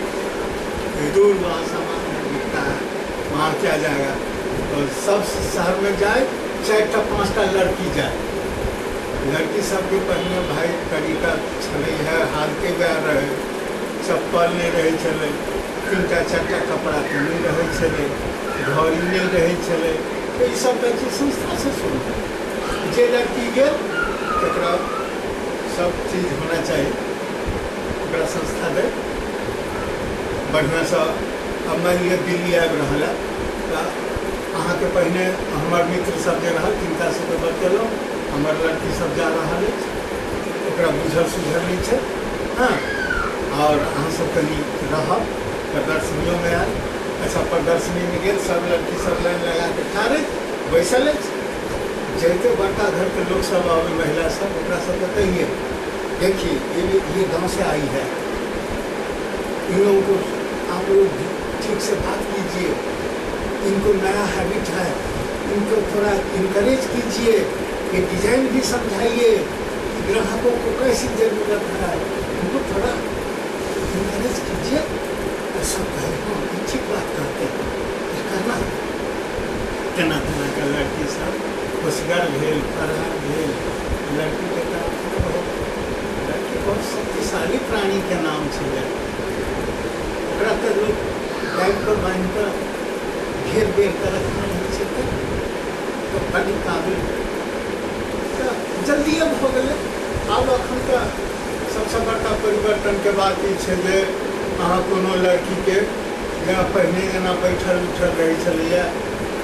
दूर वहाँ सामान नहीं बिकता है, वहाँ क्या जाएगा। और सब शहरमे जाए 4टा 5टा लड़की जाए, लड़की सबके पहिने भाई तरीका छलै है, हालते वएह रहै, चप्पल नहि रहै छलै, 3टा 4टा कपड़ा तऽ नहि रहै छलै, घड़ी नहि रहै छलै। तऽ ई सबटा चीज संस्थासँ शुरू भेल। जे लड़की गेल तकरा सब चीज होना चाही, ओकरा संस्था दै बढ़िआँसँ। अब मानि लिअ दिल्ली आबि रहल है तऽ अहाँके पहिने हमर मित्र सब जे रहल तिनका सबके बतेलहुँ, हमर लड़की सब जा रहल अछि, ओकरा बुझल सुझल नहि छै, हँ, आओर अहाँ सब कनि रहब। प्रदर्शनियोमे आयल, अच्छा प्रदर्शनीमे गेल, सब लड़की सब लाइन लगाके ठाढ़ बैसल अछि, जते बड़का घरके लोक सब आबै महिला सब, ओकरा सबके कहिए देखिए ये गाँव से आई है, इन लोगों को आप लोग ठीक से बात कीजिए, इनको नया हैबिट है, इनको थोड़ा इनकरेज कीजिए, ये डिजाइन भी समझाइए कि ग्राहकों को कैसी ज़रूरत है, इनको थोड़ा इनकरेज कीजिए। और सब कहे हाँ ये ठीक बात कहते हैं, करना तेना तेना के लड़की सब होशगर भेल, फरहार भेल। लड़कीके तऽ बहुत, लड़की बहुत शक्तिशाली प्राणीके नाम छै लड़की। ओकरा तऽ लोक दाबिकऽ बान्हिकऽ घेर बेर कऽ रखने रहै छै तऽ बड्ड काबिल। तऽ जल्दिए भऽ गेलै। आब एखन तऽ सबसँ बड़का परिवर्तनके बात ई छै जे अहाँ कोनो लड़कीके जेना पहिने जेना बैठल उठल रहै छलैए,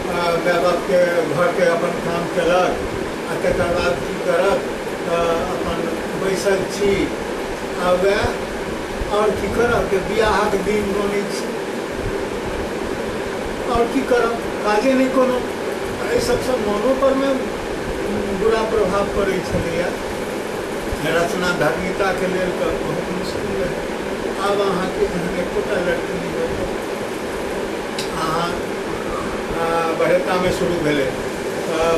माय बापके घरके अपन काम केलक आ तकर बाद की करत तऽ अपन बैसल छी, आ वएह आओर की करब जे बियाहक दिन गनै छी, आओर की करब, काजे नहि कोनो। एहि सबसँ मोनोपरमे बुरा प्रभाव पड़ै छलैए। रचना धर्मिताके लेल तऽ बहुत मुश्किल रहै। आब अहाँके एहन एकोटा लड़की नहि भेटत। अहाँ बढ़ेतामे शुरू भेलै,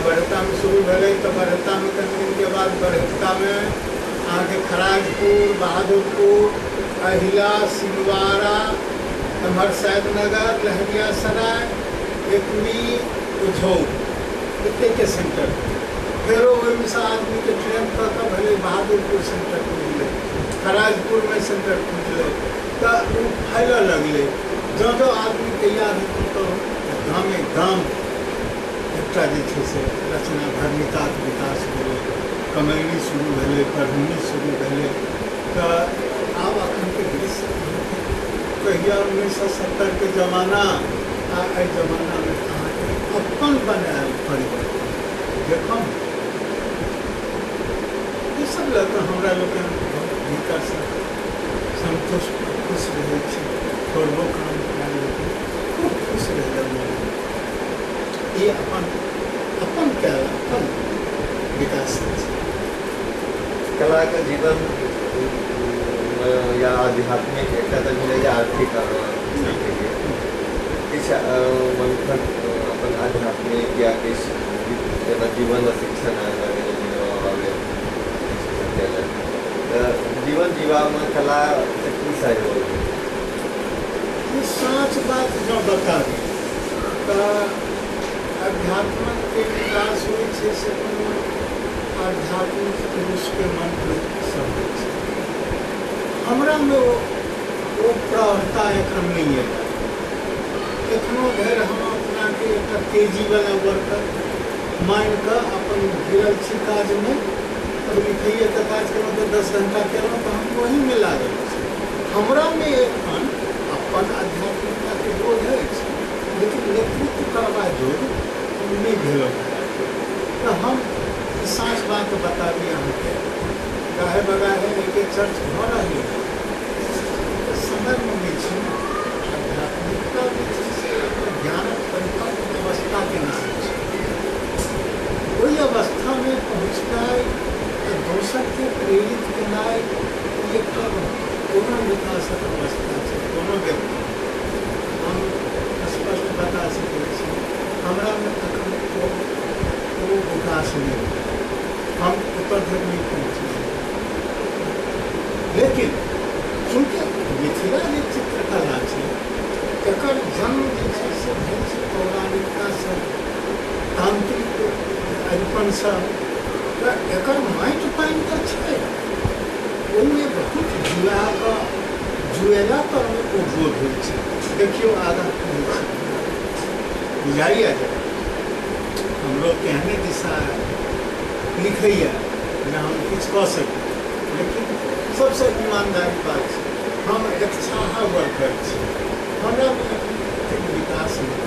बढ़ेतामे शुरू भेलै तऽ बढ़ेतामे कनि दिनके बाद बढ़ेतामे अहाँके खराजपुर, बहादुरपुर, अहिला, सिंहवाड़ा, एम्हर सैदनगर, लहरियासराय, एकमी, उझौर, एतेके सेन्टर। फेरो ओहिमेसँ आदमीके ट्रेन कऽ कऽ भेलै बहादुरपुर सेन्टर खुजलै, खराजपुरमे सेन्टर खुजलै, तऽ ओ फैलऽ लगलै। जँ जँ आदमी तैयार हेतै तऽ गामे गाम एकटा जे छै से रचना धर्मिताके विकास भेलै, कमैनी शुरू भेलै, पढ़नी शुरू भेलै। तऽ आब एखनके दृश्य कहिया 1970 के जमाना आ एहि जमानामे अहाँके अपन बनायल परिवर्तन देखब, ई सब लऽ कऽ हमरा लोकनि बहुत भीतरसँ संतुष्ट खुश रहै छी। थोड़बो काम कयल लेकिन खूब खुश रहै ई अपन अपन कयल अपन विकास छै। कलाके जीवन या आध्यात्मिक एकटा तऽ भेलै जे आर्थिक किछु मनुखक अपन आध्यात्मिक या किछु जेना जीवन शिक्षण तऽ जीवन जीवामे कलासँ की सहयोग? साँच बात जँ बताबी तऽ अध्यात्मके विकास होइ छै से कोनो आध्यात्मिक पुरुषके मंत्रसँ होइ छै। हमरामे ओ प्रौढ़ता एखन नहि अइ। एखनो धरि हम अपनाके एकटा तेजीवला वर्कर मानिकऽ अपन भिड़ल छी काजमे। अब लिखैएके काज केलहुँ तऽ 10 घण्टा केलहुँ तऽ हम ओहीमे लागल छी। हमरामे एखन अपन आध्यात्मिकताके बोध अछि, लेकिन नेतृत्व करबा जोग नहि भेलहुँ। तऽ हम साँच बात बताबी अहाँके, गाहे बगाहे एके चर्च भऽ रहलै हँ, समय मङ्गै छी। आध्यात्मिकता जे छै से ज्ञानक परिपक्व अवस्थाके नाम छै। ओहि अवस्थामे पहुँचनाइ आ दोसरके प्रेरित केनाइ एकटा पूर्ण विकासक अवस्था छै कोनो व्यक्ति। हम स्पष्ट बता सकै छी हमरामे एखन ओ विकास नहि भेल, हम ओतऽ धरि नहि पहुँचलहुँ। लेकिन चूँकि मिथिला जे चित्रकला छै एकर जन्म जे छै से भेल छै पौराणिकतासँ, तांत्रिक अरिपनसँ। तऽ एकर माटि पानि तऽ छै, ओहिमे बहुत जुआ कऽ जुएला पर ओ बोध होइ छै। देखियौ आगाँ की होइ छै, बुझाइए जे हमरो तेहने दिशा लिखैए जे हम किछु कऽ सकी। लेकिन सबसँ ईमानदारी बात छै, हम एकछाहा वर्कर छी, हमरामे एतेक विकास नहि।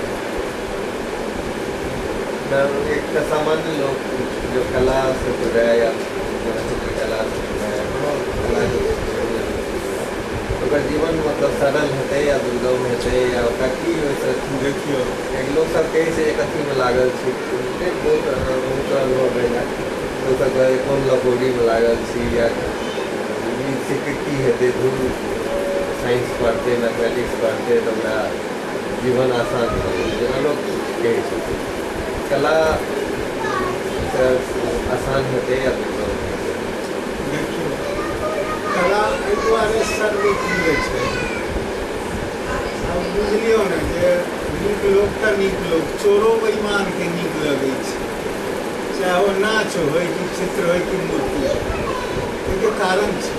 एकटा सामान्य लोक जो कला से जुड़ै या चित्रकला से जुड़ै, कोनो कला ओकर जीवन मतलब सरल हेतै या दुर्गम हेतै या ओकरा की ओहिसँ? देखियौ, कियाकि लोक सब कहै छै जे कथीमे लागल छी, बहुत बहुत अनुभव भेल है। लोक सब कहै कोन लपोड़ीमे लागल छी या ई सीख कऽ की हेतै, धूर साइंस पढ़तै, मैथमेटिक्स पढ़तै तऽ ओकरा जीवन आसान भऽ जेतै, जेना लोक कहै छथिन। कला से आसान हेतै या दुर्गम हेतै? देखियौ, कला एहि दुआरे सर्वप्रिय छै। आब बुझलियौ ने जे नीक लोक तऽ नीक लोक, चोरो बेईमानके नीक लगै छै, चाहे ओ नाच होइ कि चित्र होइ कि मूर्ति होइ। एहिके कारण छै,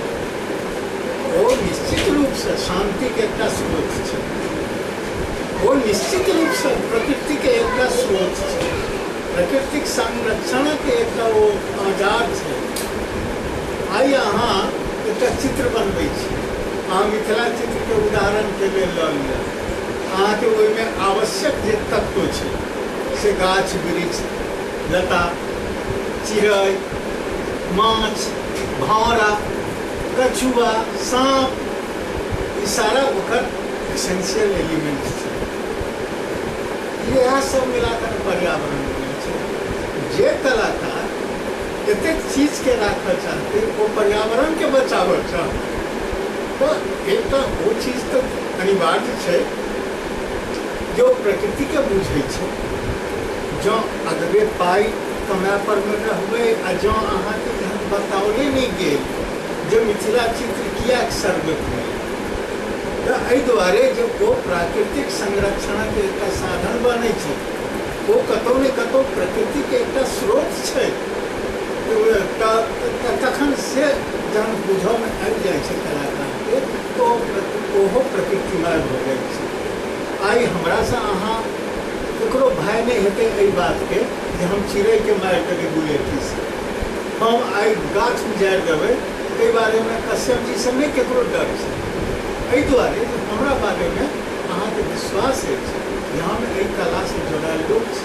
ओ निश्चित रूपसँ शान्तिके एकटा स्रोत छै, ओ निश्चित रूपसँ प्रकृतिके एकटा स्रोत छै, प्रकृतिक संरक्षणके एकटा ओ औजार छै। आइ अहाँ एकटा चित्र बनबै छी, अहाँ मिथिला चित्रके उदाहरणके लेल लऽ लिअ, अहाँके ओहिमे आवश्यक जे तत्व छै से गाछ वृक्ष, लता, चिड़ै, माछ, भौरा, कछुआ, साँप, ई सारा ओकर एसेंशियल एलिमेंट छै। इएह सब मिलाकर पर्यावरण बनै छै। जे कलाकार एतेक चीजके राखऽ चाहतै, ओ पर्यावरणके बचाबऽ चाहतै, तऽ एकटा ओ चीज तऽ अनिवार्य छै जे ओ प्रकृतिके बुझै छै। जँ अगबे पाइ कमाय परमे रहबै आ जँ अहाँके एहन बताओले नहि गेल जे मिथिला चित्र किएक सर्वप्रिय, तऽ एहि दुआरे जे ओ प्राकृतिक संरक्षणके एकटा साधन बनै छै, ओ कतहु ने कतहु प्रकृतिके एकटा स्रोत छै। तऽ तखन से जहन बुझऽमे आबि जाइ छै कलाकारके, तऽ ओहो प्रकृतिमय भऽ जाइ छै। आइ हमरासँ अहाँ ककरो भय नहि हेतै एहि बातके जे हम चिड़ैके मारि देबै गुलेतीसँ, हम आइ गाछ उजाड़ि देबै, एहि बारेमे कश्यप जीसँ नहि ककरो डर छै। एहि दुआरे जे हमरा बारेमे अहाँके विश्वास अछि जे हम एहि कलासँ जुड़ल लोक छी।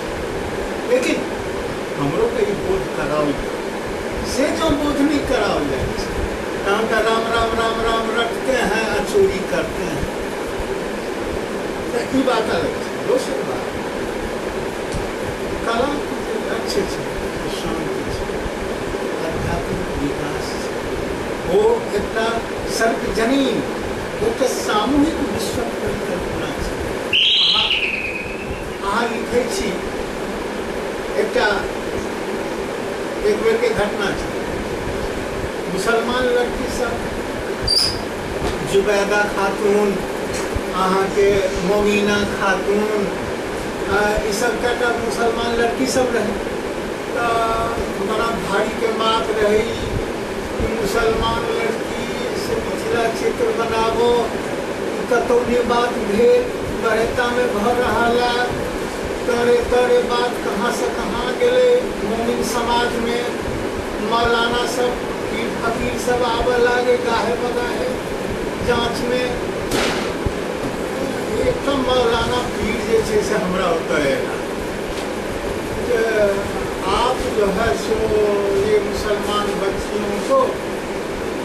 लेकिन हमरो तऽ ई बोध कराओल गेल, से जँ बोध नहि कराओल जाइ छै तहन तऽ राम राम राम राम रटते हैं आ चोरी करते हैं। तऽ ई बात अलग छै। दोसर बात, कलाके जे लक्ष्य छै से शान्ति छै, आध्यात्मिक विकास छै, ओ एकटा सार्वजनीन, एकटा सामूहिक विश्वक परिकल्पना छै। अहाँ लिखै छी, एकटा एक बेरके घटना छै, मुसलमान लड़की सब जुबैदा खातून, अहाँके मोमीना खातून, ईसब कएटा मुसलमान लड़की सब रहै, तऽ बड़ा भारीके बात रहै कि मुसलमान लड़की से मिथिला चित्र बनाबो, कतहु नहि बात भेल, बरेतामे भऽ रहल है, तरे तरे बात कहाँ से कहाँ गेलै। मोमिन समाजमे मौलाना सब, पीर फकीर सब आबऽ लागे गाहे बगाहे जाँचमे। एकटा मौलाना पीर जे छै से हमरा ओतऽ अयला जे आप जो है सो ये मुसलमान बच्चियों को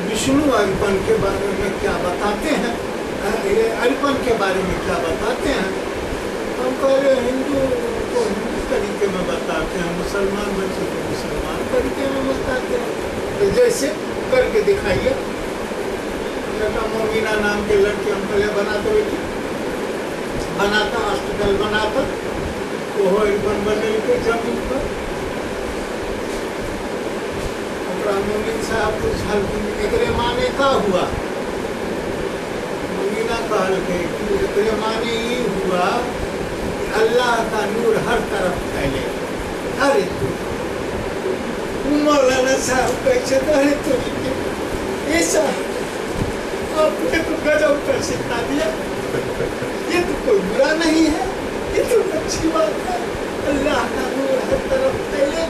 विष्णु अरिपन के बारे में क्या बताते हैं, ये अरिपन के बारे में क्या बताते हैं? हम कह रहे हिंदू को हिंदू तरीके में बताते हैं, मुसलमान बच्चे को मुसलमान तरीके में बताते हैं, तो जैसे करके दिखाइए। लड़का मोमिना नाम के लड़के, हम पहले बनाते बेटी बनाता, अष्टदल बनाता, ओहो अरिपन बनेलकै जमीन पर। ओकरा मोमिन साहब पूछलखिन एकरे माने का हुआ? मोमिना कहलकै कि एकरे माने ई हुआ कि अल्लाह का नूर हर तरफ फैले। अरे तू मौलाना साहब कहै छथि, अरे तोरी के ऐसा आपने तो गजब कर सिखा दिया, ये तो कोई बुरा नहीं है, ये तो अच्छी बात है, अल्लाह का नूर हर तरफ फैले।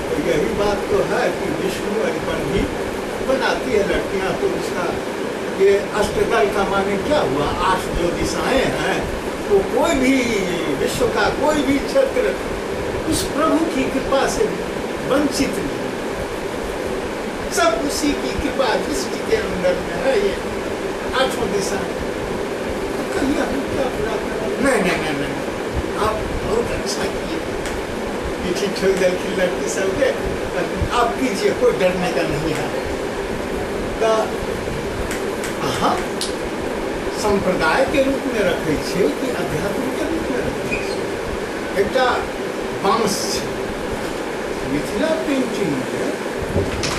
तो यही बात तो है कि विष्णु अरिपन भी बनाती है लड़कियां, तो उसका ये अष्टदल का माने क्या हुआ? 8 जो दिशाएं हैं, वो कोई भी विश्व का कोई भी क्षेत्र उस प्रभु की कृपा से वंचित नहीं, सब उसी की कृपा दृष्टि के अंदर में है ये 8 दिशाएं। तो कहिए हम क्या बुरा करें? नहीं नहीं नहीं नहीं, आप बहुत अच्छा किए, पीछे ठोक दलखिन लड़की सबके, आप कीजिए, कोई डरने का नहीं है। तो अहाँ संप्रदाय के रूप में रखै छियै कि अध्यात्म के रूप में रखै छियै? एकटा बाँस छै मिथिला पेंटिंगमे,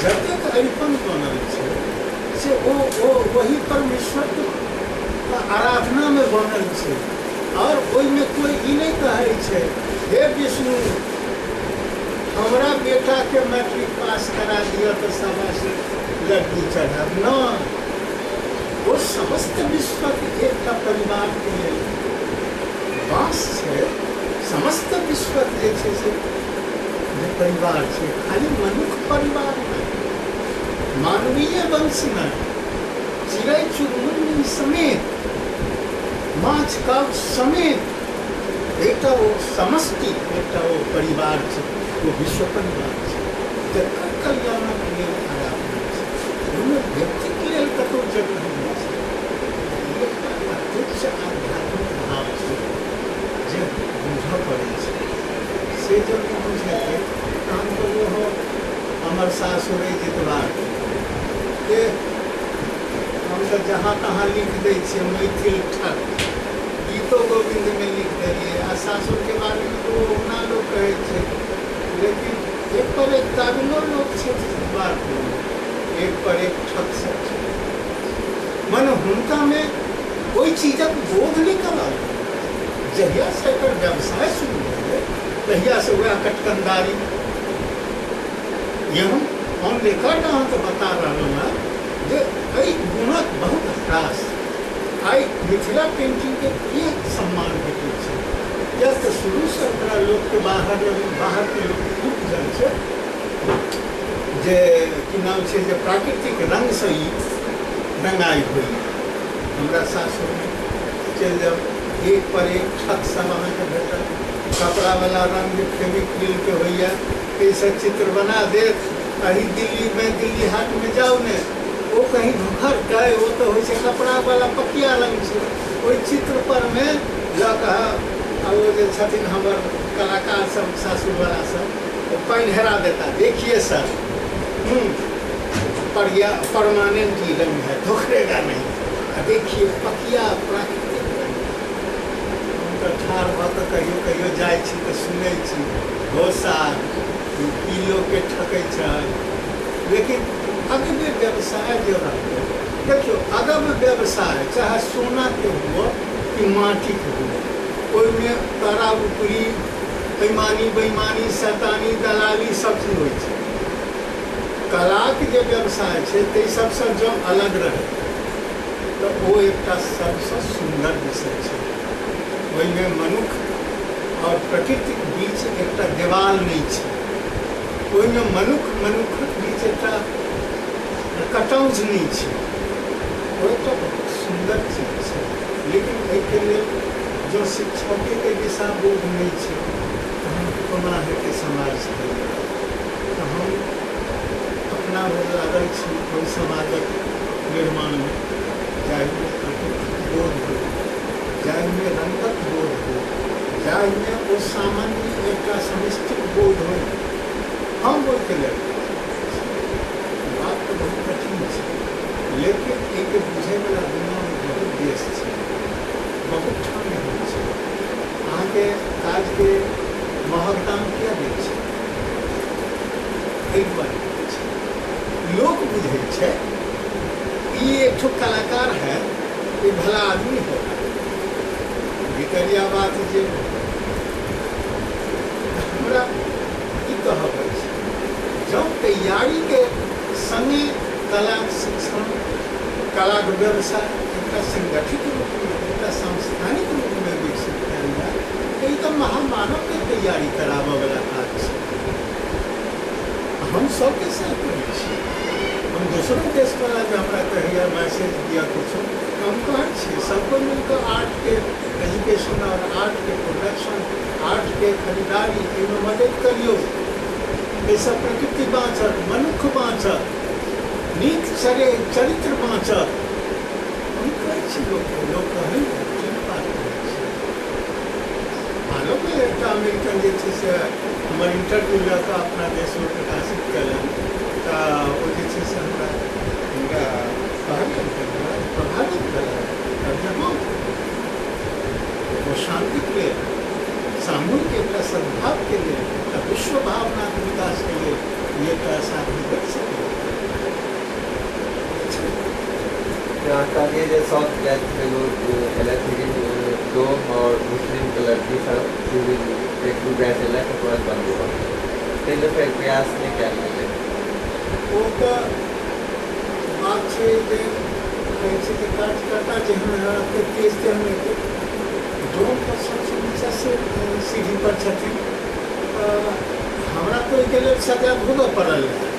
जतेक अरिपन बनल छै से ओ वही परमेश्वरके आराधनामे बनल छै। और ओहिमे कोई ई नहि कहै छै हे विष्णु हमरा बेटाके मैट्रिक पास करा दिअ तऽ सवा लड्डू चढ़ायब, न, ओ समस्त विश्वके एकटा परिवारके लेल बाँस छै। समस्त विश्वके जे छै से जे परिवार छै, खाली मनुख परिवार नहि, मानवीय वंश नहि, चिड़ै चुनमुनी समेत, माछ काउ समेत एकटा ओ समष्टि, एकटा ओ परिवार छै, ओ विश्व परिवार छै, जकर कल्याणक लेल आराधना छै। ओहिमे व्यक्तिके लेल कतहु जगह नहि छै। एकटा अत्यक्ष आध्यात्मिक भाव छै जे बुझऽ पड़ै छै। से जब नहि बुझेतै तहन तऽ ओहो हमर सासुर अइ जितवार के, हम तऽ जहाँ तहाँ लिख दै छियै मैथिल ठक, गीतो गोविन्दमे लिख देलियै, आ सासुरके बारेमे तऽ ओहुना लोक कहै छै, लेकिन एक पर एक काबिलो लोक छै जितवारपुरमे, एक पर एक ठक सब छै। मने हुनकामे ओहि चीजक बोध नहि करल। जहियासँ एकर व्यवसाय शुरू भेलै तहियासँ वएह कटकंदारी, ये हम ऑन रिकॉर्ड अहाँके बता रहलहुँ हेँ जे एहि गुणक बहुत ह्रास। आइ मिथिला पेंटिंगके किएक सम्मान भेटै छै? किएक तऽ शुरूसँ ओकरा लोकके बाहरके लोक खूब बुझल छै जे की नाम छै जे प्राकृतिक रङ्गसँ ई रङ्गाइ होइए। हमरा सासुरमे चलि जाउ, एक पर एक ठक सब अहाँके भेटत। कपड़ावला रङ्ग जे फेविक्रिलके होइए ताहिसँ चित्र बना देत। अही दिल्लीमे, दिल्ली हाटमे जाउ ने, ओ कहीं धोखरतै, ओ तऽ होइ छै कपड़ावला पकिया रङ्ग छै, ओहि चित्र परमे लऽ कऽ आ ओ जे छथिन हमर कलाकार सब सासुरवला सब, ओ पानि हेरा देता, देखिए सर परमानेंट ई रंग है, धोखरेगा नहीं, आ देखिए पकिया प्राकृतिक रंग। हम तऽ ठाढ़ भऽ कऽ कहियो कहियो जाइ छी तऽ सुनै छी हो सार की लोकके ठकै छै। लेकिन अगबे व्यवसाय जे रहतै, देखियौ अगब व्यवसाय चाहे सोनाके हुअ कि माटिके हुअ, ओहिमे तरा उपरी बेईमानी बेईमानी शैतानी दलाली सब चीज होइ छै। कलाके जे व्यवसाय छै ताहि सबसँ जँ अलग रहै तऽ ओ एकटा सबसँ सुन्दर विषय छै। ओहिमे मनुख आओर प्रकृतिक बीच एकटा देवाल नहि छै, ओहिमे मनुख मनुखक बीच एकटा कटौज नहि छै। ओ एकटा बहुत सुन्दर चीज छै। लेकिन एहिके लेल जँ शिक्षकेके दिशा बोध नहि छै तहन कोना हेतै समाजके? तऽ हम अपना भरि लागल छी ओहि समाजक निर्माणमे जाहिमे प्रकृतिक बोध हो, जाहिमे रङ्गक बोध हो, जाहिमे ओ सामान्य एकटा समष्टिक बोध हो। हम ओहिके लेल बात तऽ बहुत कठिन छै, लेकिन एहिके बुझैवला दुनिआँमे बहुत देश छै, बहुत ठाम होइ छै। अहाँके काजके महग दाम किया दै छै? एहि दुआरे दै छै, लोक बुझै छै ई एकठो कलाकार है, ई भला आदमी होगा। भितरिया बात जे हमरा ई कहब अछि, जँ तैयारीके सङ्गे कला शिक्षण, कलाके व्यवसाय एकटा संगठित रूपमे, एकटा सांस्थानिक रूपमे विकसित कयल जाय तऽ ई तऽ महामानवके तैयारी कराबयवला काज छै। हम सबके सएह कहै छी। हम दोसरो देशवला जे हमरा कहैया मैसेज दिअ किछु, हम कहै छियै सबको मिलकऽ आर्टके एजुकेशन और आर्टके प्रोडक्शन, आर्टके खरीदारी, एहिमे मदति करियौ। एहिसँ प्रकृति बाँचत, मनुख बाँचत, नीक चरित्र बाँचत। हम कहै छी लोकके, लोक कहै ठीक बात कहै छै। हालोमे एकटा अमेरिकन जे छै से हमर इंटरव्यू लऽ कऽ अपना देशमे प्रकाशित कयलनि, तऽ ओ जे छै से हमरा हुनका कहलनि, हमरा प्रभावित भेलनि। हँ, ओ शान्तिके लेल, सामूहिक एकटा सद्भावके लेल, एकटा विश्व भावनाके विकासके लेल ई एकटा साधन बनि सकैए। कहलियै जे सब जातिके लोक एलथि, लेकिन डोम और मुस्लिमके लड़की सब सिविल एक दू बैच एलथि, ओकर बाद बन्द भऽ गेलै। ताहि लए फेर प्रयास नहि कयल गेलै। ओ तऽ बात छै जे कहै छै जे कार्यकर्ता जेहन रहतै तेज तेहन हेतै। डोम तऽ सबसँ नीचा से सीढ़ीपर छथिन। तऽ हमरा तऽ ओहिके लेल सजा भोगऽ पड़ल रहए,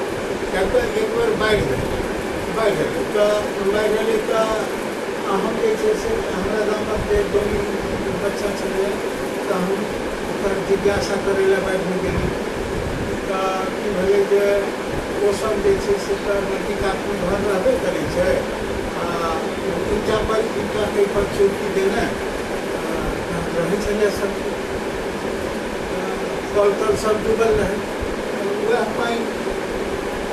किएक तऽ एक बेर बाढ़ि भेलै, बाढ़ि एलै तऽ बाढ़ि एलै तऽ हम जे छै से हमरा गामक जे डोमी बच्चा छलैए तऽ हम ओकर जिज्ञासा करै लए बाढ़िमे गेली। तऽ की भेलै जे ओसभ जे छै से तऽ नदी कातमे घर रहबे करै छै, आ ईंटा पर ईंटा ताहिपर चौकी देने रहै छलै सब। कल तल सब डूबल रहै, वएह पानि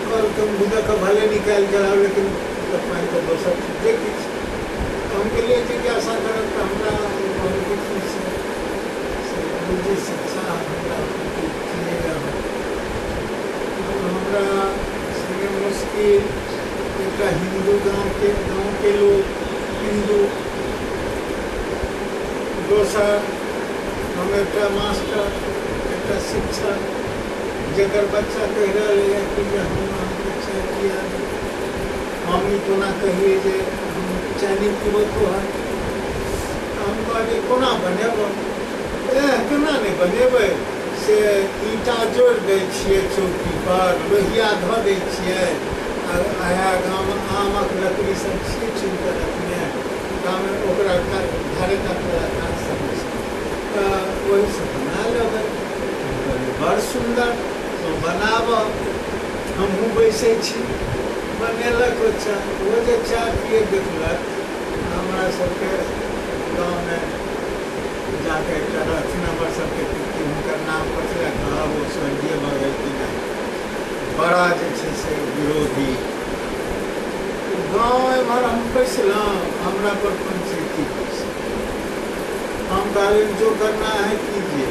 कल के मुँह कऽ भले निकालि कऽ लाउ, लेकिन तऽ पानि तऽ दोसर जे किछु। तऽ हम गेलियै जिज्ञासा करब, तऽ हमरा कहलकै कि से गुरुजी शिक्षा हमरा हमरा संगे मुश्किल। एकटा हिन्दू गाँवके लोक हिन्दू, दोसर हम एकटा मास्टर, एकटा शिक्षक, जकर बच्चा कहि रहल यऽ कि जे हम अहाँके चाय पिया देब। हम ई कोना कहियै जे हम चाय नहि पीबो तोहर? हम कहलियै कोना बनेबो? एह, केना नहि बनेबै, से ईंटा जोड़ि दै छियै चौकीपर, लोहिया धऽ दै छियै, आ इएह गाम आमक लकड़ी सब छियै चुनि कऽ रखने, गाममे ओकरा धारे काटवला काज सब छै, तऽ ओहिसँ बना लेबै। बड़ सुन्दर, तो बनाबऽ, हमहूँ बैसै छी। बनेलक ओ चाय। ओ जे चाय पिए देखलक, हमरा सबके गाँवमे जाके एकटा रहथिन हमर सबके पित्ती, हुनकर नाम कथी कहब, ओ स्वर्गीय भऽ गेलखिन हेँ, बड़ा जे छै से विरोधी। गाँव एम्हर हम बैसलहुँ, हमरा पर पंचैती बैसल। हम कहलियनि जो करना है कीजिए,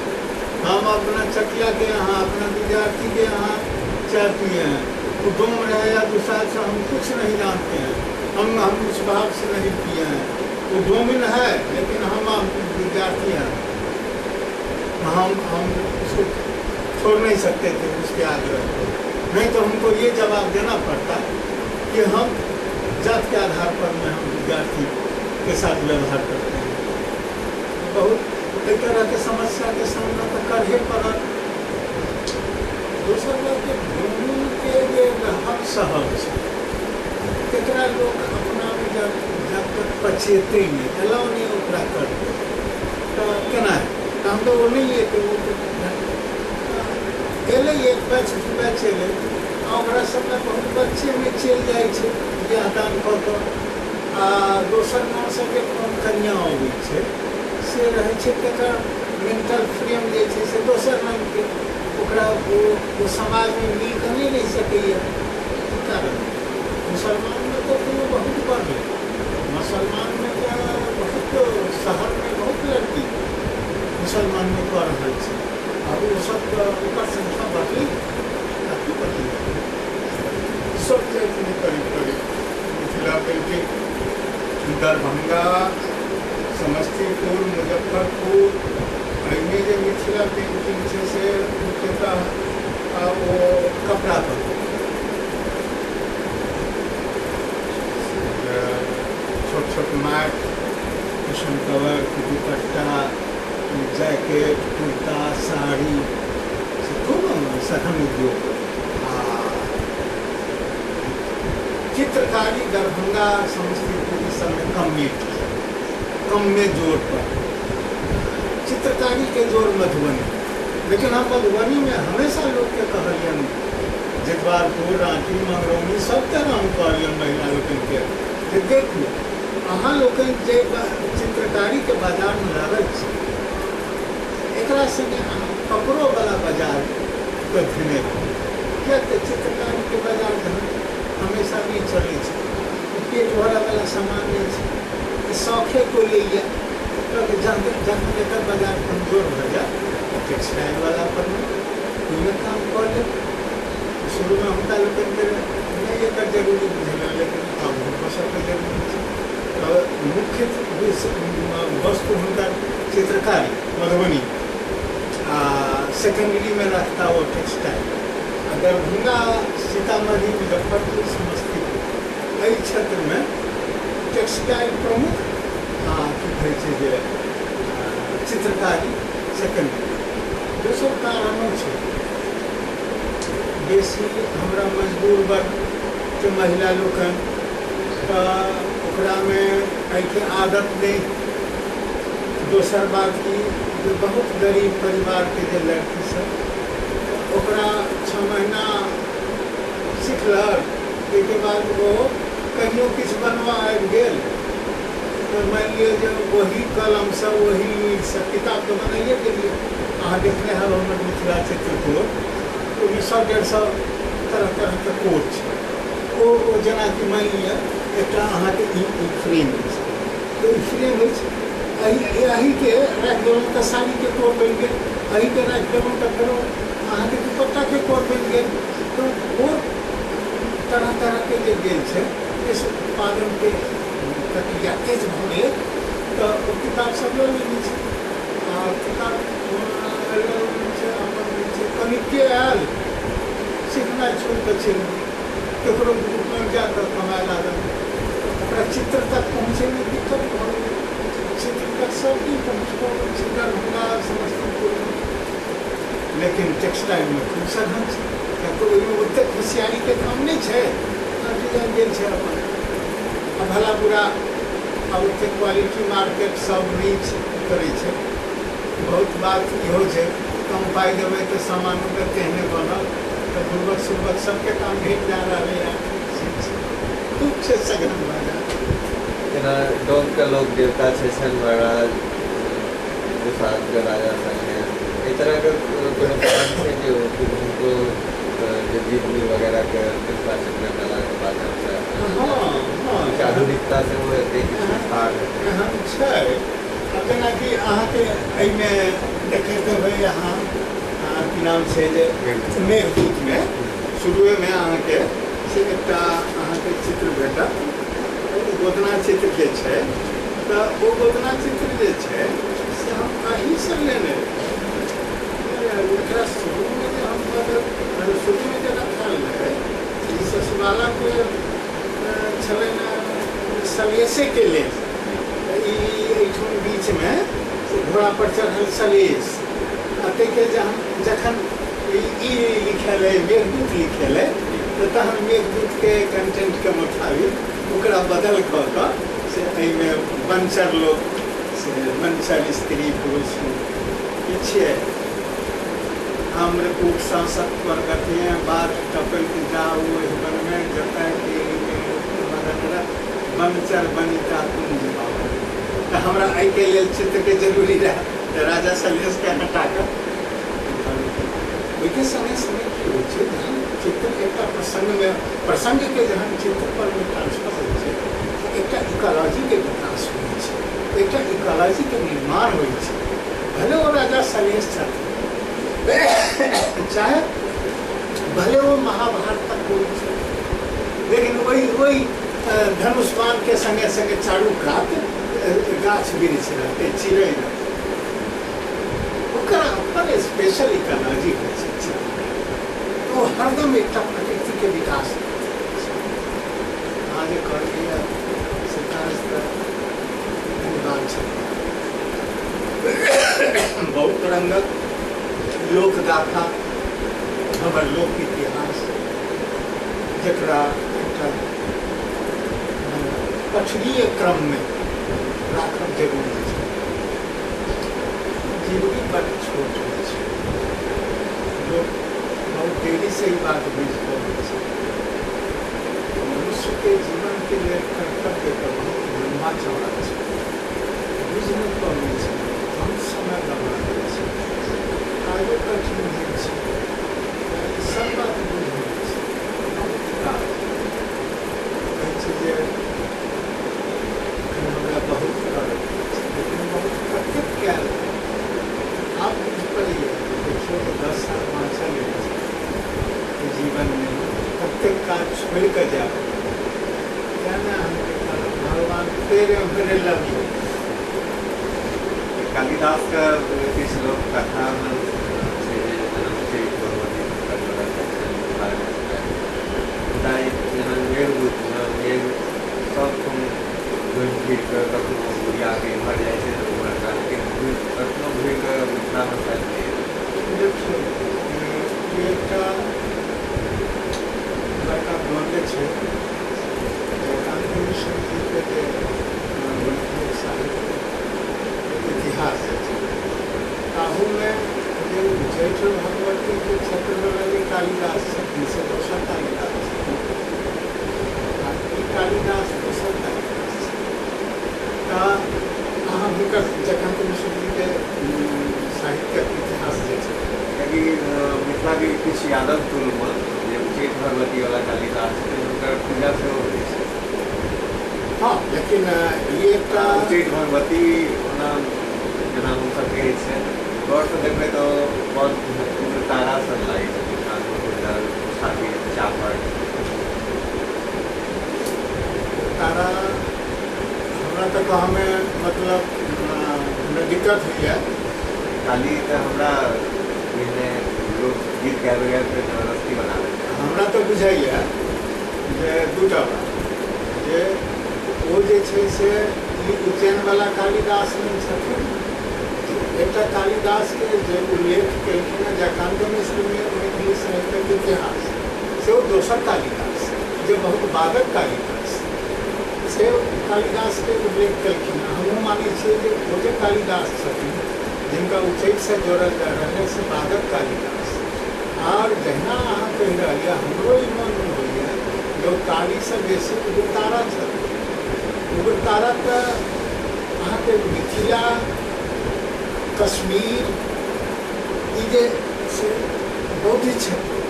हम अपना चकिया के यहाँ, अपना विद्यार्थी के यहाँ चाय पिए हैं। वो डोम रहे या दुसाध से हम कुछ नहीं जानते हैं, हम उस भाव से नहीं पिए हैं। वो डोमिन है लेकिन हम विद्यार्थी हैं, हम उसको छोड़ नहीं सकते थे उसके आग्रह को। नहीं तो हमको ये जवाब देना पड़ता कि हम जात के आधार पर में हम विद्यार्थी के साथ व्यवहार करते हैं। बहुत एहि तरहके समस्याके सामना तऽ करहे पड़ल। दोसर बात जे डोमिनके जे रहब सहब छै, तकरा लोक अपनामे जब जब तक पचेतै नहि, एलाउ नहि ओकरा करतै, तऽ केना हेतै? तऽ हम तऽ ओ नहि एतै, ओ एलै एक बैच दू बैच एलै, आ ओकरा सबमे बहुत बच्चेमे चलि जाइ छै बियाह दान कऽ कऽ। आ दोसर गाँवसँ जे कम कनिआँ अबै छै से रहै छै तकर मेंटल फ्रेम जे छै से दोसर रङ्गके, ओकरा ओ समाजमे मिल कऽ नहि रहि सकैए। की कारण? मुसलमानमे तऽ तैयो बहुत बढ़लै, मुसलमानमे तऽ बहुत शहरमे बहुत लड़की मुसलमानमे कऽ रहल छै, आ ओसभ तऽ ओकर संख्या बढ़लै, काफी बढ़लै। सब जातिमे करीब करीब मिथिला पेंटिंग दरभंगा, समस्तीपुर, मुजफ्फरपुर एहिमे जे मिथिला पेंटिंग छै से मुख्यतः ओ कपड़ा पर, छोट छोट मैट, कुशन कवर, दुपट्टा, जैकेट, कुर्ता, साड़ी से खूब सघन उद्योग। आ चित्रकारी दरभंगा, समस्तीपुर सबमे कमे, कमे जोर पर, चित्रकारी के जोर मधुबनी। लेकिन हम मधुबनी में हमेशा लोकके कहलियनि, जगवारपुर, राँटी, मंगरौनी सब तरह हम कहलियनि महिला लोकनिके जे देखू अहाँ लोकनि जे चित्रकारीके बाजारमे लागल छी, एकरा सङ्गे अहाँ कपड़ोवला बाजारके धेने रहू। किएक तऽ चित्रकारीके बाजार जहन हमेशा नहि चलै छै, पेट भरऽवला सामान नहि छै, शौखे कोइ लैए, तऽ जखन एकर बाजार कमजोर भऽ जायत तऽ टेक्सटाइलवला पर ओहिमे काम कऽ लेब। शुरूमे हुनका लोकनिके नहि एकर जरूरी बुझेलनि, लेकिन आब हुनको सबके जरूरी छै। तऽ मुख्य वस्तु हुनकर चित्रकारी मधुबनी, आ सेकेंडरीमे रखता ओ टेक्सटाइल। आ दरभंगा, सीतामढ़ी, मुजफ्फरपुर, समस्तीपुर एहि क्षेत्रमे टेक्सटाइल प्रमुख, आ की कहै छै जे चित्रकारी सेकेंडरी। दोसर कारणो छै, बेसी हमरा मजदूर वर्गके महिला लोकनि तऽ ओकरामे एहिके आदत नहि। दोसर बात की जे बहुत गरीब परिवारके जे लड़की सब, ओकरा 6 महीना सिखलक, ताहिके बाद ओ कहियो किछु बनबऽ आबि गेल तऽ मानि लिअ जे ओही कलमसँ ओही लुरिसँ किताब तऽ बनाइए गेलियै। अहाँ देखने हैब हमर मिथिला चित्रकोर, ओहिमे 100-150 तरह तरहके कोर छै। ओ जेनाकि मानि लिअ एकटा अहाँके ई फ्रेम अछि, तऽ ई फ्रेम अछि, एहिके राखि देलहुँ तऽ साड़ीके कोर बनि गेल, एहिके राखि देलहुँ तऽ फेरो अहाँके दुपट्टाके कोर बनि गेल। तऽ कोर तरह तरहके जे गेल छै, एहिसँ उत्पादनके प्रक्रिया तेज भऽ गेलै। तऽ ओ किताब सब लऽ लेने छै, आ किताब लऽ लेने छै, अपन जे छै कनिके आयल सिखनाइ छोड़ि कऽ चलि गेल, ककरो ग्रुपमे जा कऽ कमाय लागल, ओकरा चित्र तक पहुँचैमे दिक्कत भऽ गेलै। चित्र तक सब नहि पहुँच पबै छै दरभंगा, समस्तीपुरमे। लेकिन टेक्सटाइलमे खूब सघन छै, किएक ओहिमे ओतेक होशियारीके काम नहि छै, डिजाइन गेल छै अपन। आ भला बुरा आब ओतेक क्वालिटी मार्केट सब नहि करै छै। बहुत बात इहो छै, कम पाइ देबै तऽ सामानोके तेहने बनल, तऽ बुर्बक सुर्बक सबके काम भेट जा रहलैए। खूब छै सघन बाजार। जेना डोमके लोक देवता छै महाराज, दुसाधके राजा सलहेश, एहि तरहके कोनो कारण छै जे हुनको जे जीवनी वगैरहके मिथिला चित्रकलाके माध्यमसँ आधुनिकता सेहो हेतै, किछु विस्तार हेतै? एहन छै। आब जेनाकि अहाँके एहिमे देखैत हेबै अहाँ, की नाम छै जे मेघदूतमे शुरुएमे अहाँके से एकटा अहाँके चित्र भेटत, गोदना चित्र जे छै। तऽ ओ गोदना चित्र जे छै से हम एहिसँ लेने रही। एकरा शुरूमे जे हम शुरूमे जे रखल रहै, ई ससुरालाके छलनि सलेसेके लेल, ई एहिठाम बीचमे घोड़ापर चढ़ल सलेस, आ ताहिके जखन ई लिखेलै मेघदूत लिखेलै तऽ तहन मेघदूतके कंटेंटके मुताबिक ओकरा बदल कऽ कऽ से एहिमे बनचर लोक से बनचर स्त्री पुरुष ई छियै। आम्रकूटसँ सत्वर गतिए बाट टपैत जाउ ओहि वनमे, जतय के बनचर बनिता कुंज बाबा। तऽ हमरा एहिके लेल चित्रके जरूरी रहए तऽ राजा सलहेशके हटा कऽ ओहिके सङ्गे सङ्गे की होइ छै, जहन चित्र एकटा प्रसङ्गमे प्रसङ्गके जहन चित्र पर ट्रांसफर होइ छै तऽ एकटा इकोलॉजीके विकास होइ छै, एकटा इकोलॉजीके निर्माण होइ छै। भले ओ राजा सलहेश छथिन, चाहे भले ओ महाभारतक कोइ छै, लेकिन ओहि ओहि धनुष बाणके सङ्गे सङ्गे चारू कात गाछ वृक्ष रहतै, चिड़ै रहतै। ओकरा अपन स्पेशल इकोलॉजी होइ छै। ओ हरदम एकटा प्रकृतिके विकास। अहाँ जे कहलियै से काज तऽ बात छै। बहुत रङ्गक लोकगाथा, हमर लोक इतिहास, जकरा एकटा पठनीय क्रममे राखब जरूरी छै। जिंदगी बड़ छोट होइ छै, लोक बहुत देरीसँ ई बात बुझि पबै छै। मनुष्यके जीवनके लेल कर्तव्य तऽ बहुत लम्बा चौड़ा छै, बुझि नहि पबै छै, बहुत समय गमा दै छै, काजो कठिन होइ छै, सब बात बुझि होइ छै, बहुत काज कहै छै जे हमरा बहुत करऽ छै, लेकिन बहुत कतेक कयल आब बुझि पड़ैए। देखियौ तऽ 10 साल बाँचल अछि जीवनमे, कतेक काज छोड़ि कऽ जायब। तेँ ने अहाँके कहलहुँ भगवान तेरे मेरे लगियो। कालिदास का किछु लोक कथामे छै जे जेना उच्चैठ भगवती हुनकर जोड़ल जाइ छनि मिथिलामे, मुदा जेना मेघदूतमे मेघ सब ठाम घुमि फिर कऽ कखनो बुढ़ियाके इम्हर जाइ छै तऽ उम्हर का, लेकिन कखनो घुरि कऽ मिथिलामे शायद नहि एलै। देखियौ, ई एकटा बड़का द्वन्द्व छै। जयकान्त मिश्र जीके जे मैथिली साहित्य इतिहास छै, ताहूमे जे उच्चैठ भगवतीके क्षेत्रवला जे कालिदास छथिन से दोसर कालिदास छथिन, आ ई कालिदास दोसर कालिदास छै। तऽ अहाँ हुनकर जयकान्त मिश्र जीके साहित्यक इतिहास जे छै, कियाकि मिथिलाके किछु यादव कुलमे जे उच्चैठ भगवतीवला कालिदास छथिन हुनकर पूजा सेहो होइ छै। हँ, लेकिन ई एकटा उच्चैठ भगवती ओना जेना हमसब कहै छियनि, गौरसँ देखबै तऽ बहुत उग्रतारा सन लागै छथिन, कानमे कुण्डल, छाती चापर। तारा हमरा तऽ कहऽमे मतलब हमरा दिक्कत होइए। काली तऽ हमरा पहिने लोक गीत गाबि गाबि कऽ जबरदस्ती बना देलकै। हमरा तऽ बुझाइए जे दूटा बात, जे ओ जे छै से ई उज्जैनवला कालिदास नहि छथिन। एकटा कालिदासके जे उल्लेख केलखिन हेँ जयकान्त मिश्रमे मैथिली साहित्यक इतिहास, से ओ दोसर कालिदास, जे बहुत बादक कालिदास, से कालिदासके उल्लेख केलखिन हेँ। हमहूँ मानै छियै जे ओ जे कालिदास छथिन जिनका उच्चैठसँ जोड़ल जा रहल है, से बादक कालिदास। आओर जहिना अहाँ कहि रहलियै, हमरो ई मनमे होइए जे ओ कालीसँ बेसी उग्रतारा छथिन। उग्रतारा तऽ अहाँके मिथिला, कश्मीर, ई जे से बौद्ध क्षेत्र,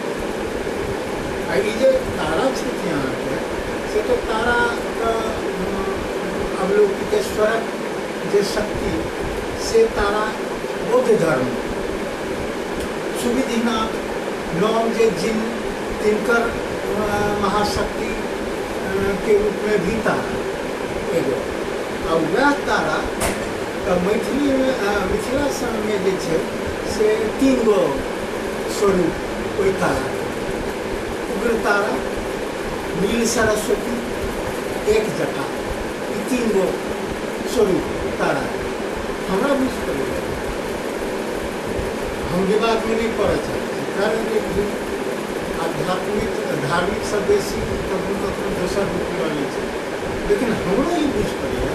आ ई जे तारा छथिन अहाँके, से तऽ ताराके अवलोकितेश्वरक जे शक्ति, से तारा बौद्ध धर्म, सुविधिनाथ नाम जे जिन तिनकर महाशक्ति के रूप में भी तारा एगो। आ वएह तारा तऽ मैथिलीमे, मिथिला सबमे जे छै से 3 गो स्वरूप ओहि ताराके, उग्रतारा, नील सरस्वती, एक जटा, ई 3 गो स्वरूप तारा हमरा बुझि पड़ैए। हम विवादमे नहि पड़ऽ चाहै छी, कारण जे आध्यात्मिक धार्मिकसँ बेसी कखनो कखनो दोसर रूप लऽ लै छै, लेकिन हमरो ई बुझि पड़ैए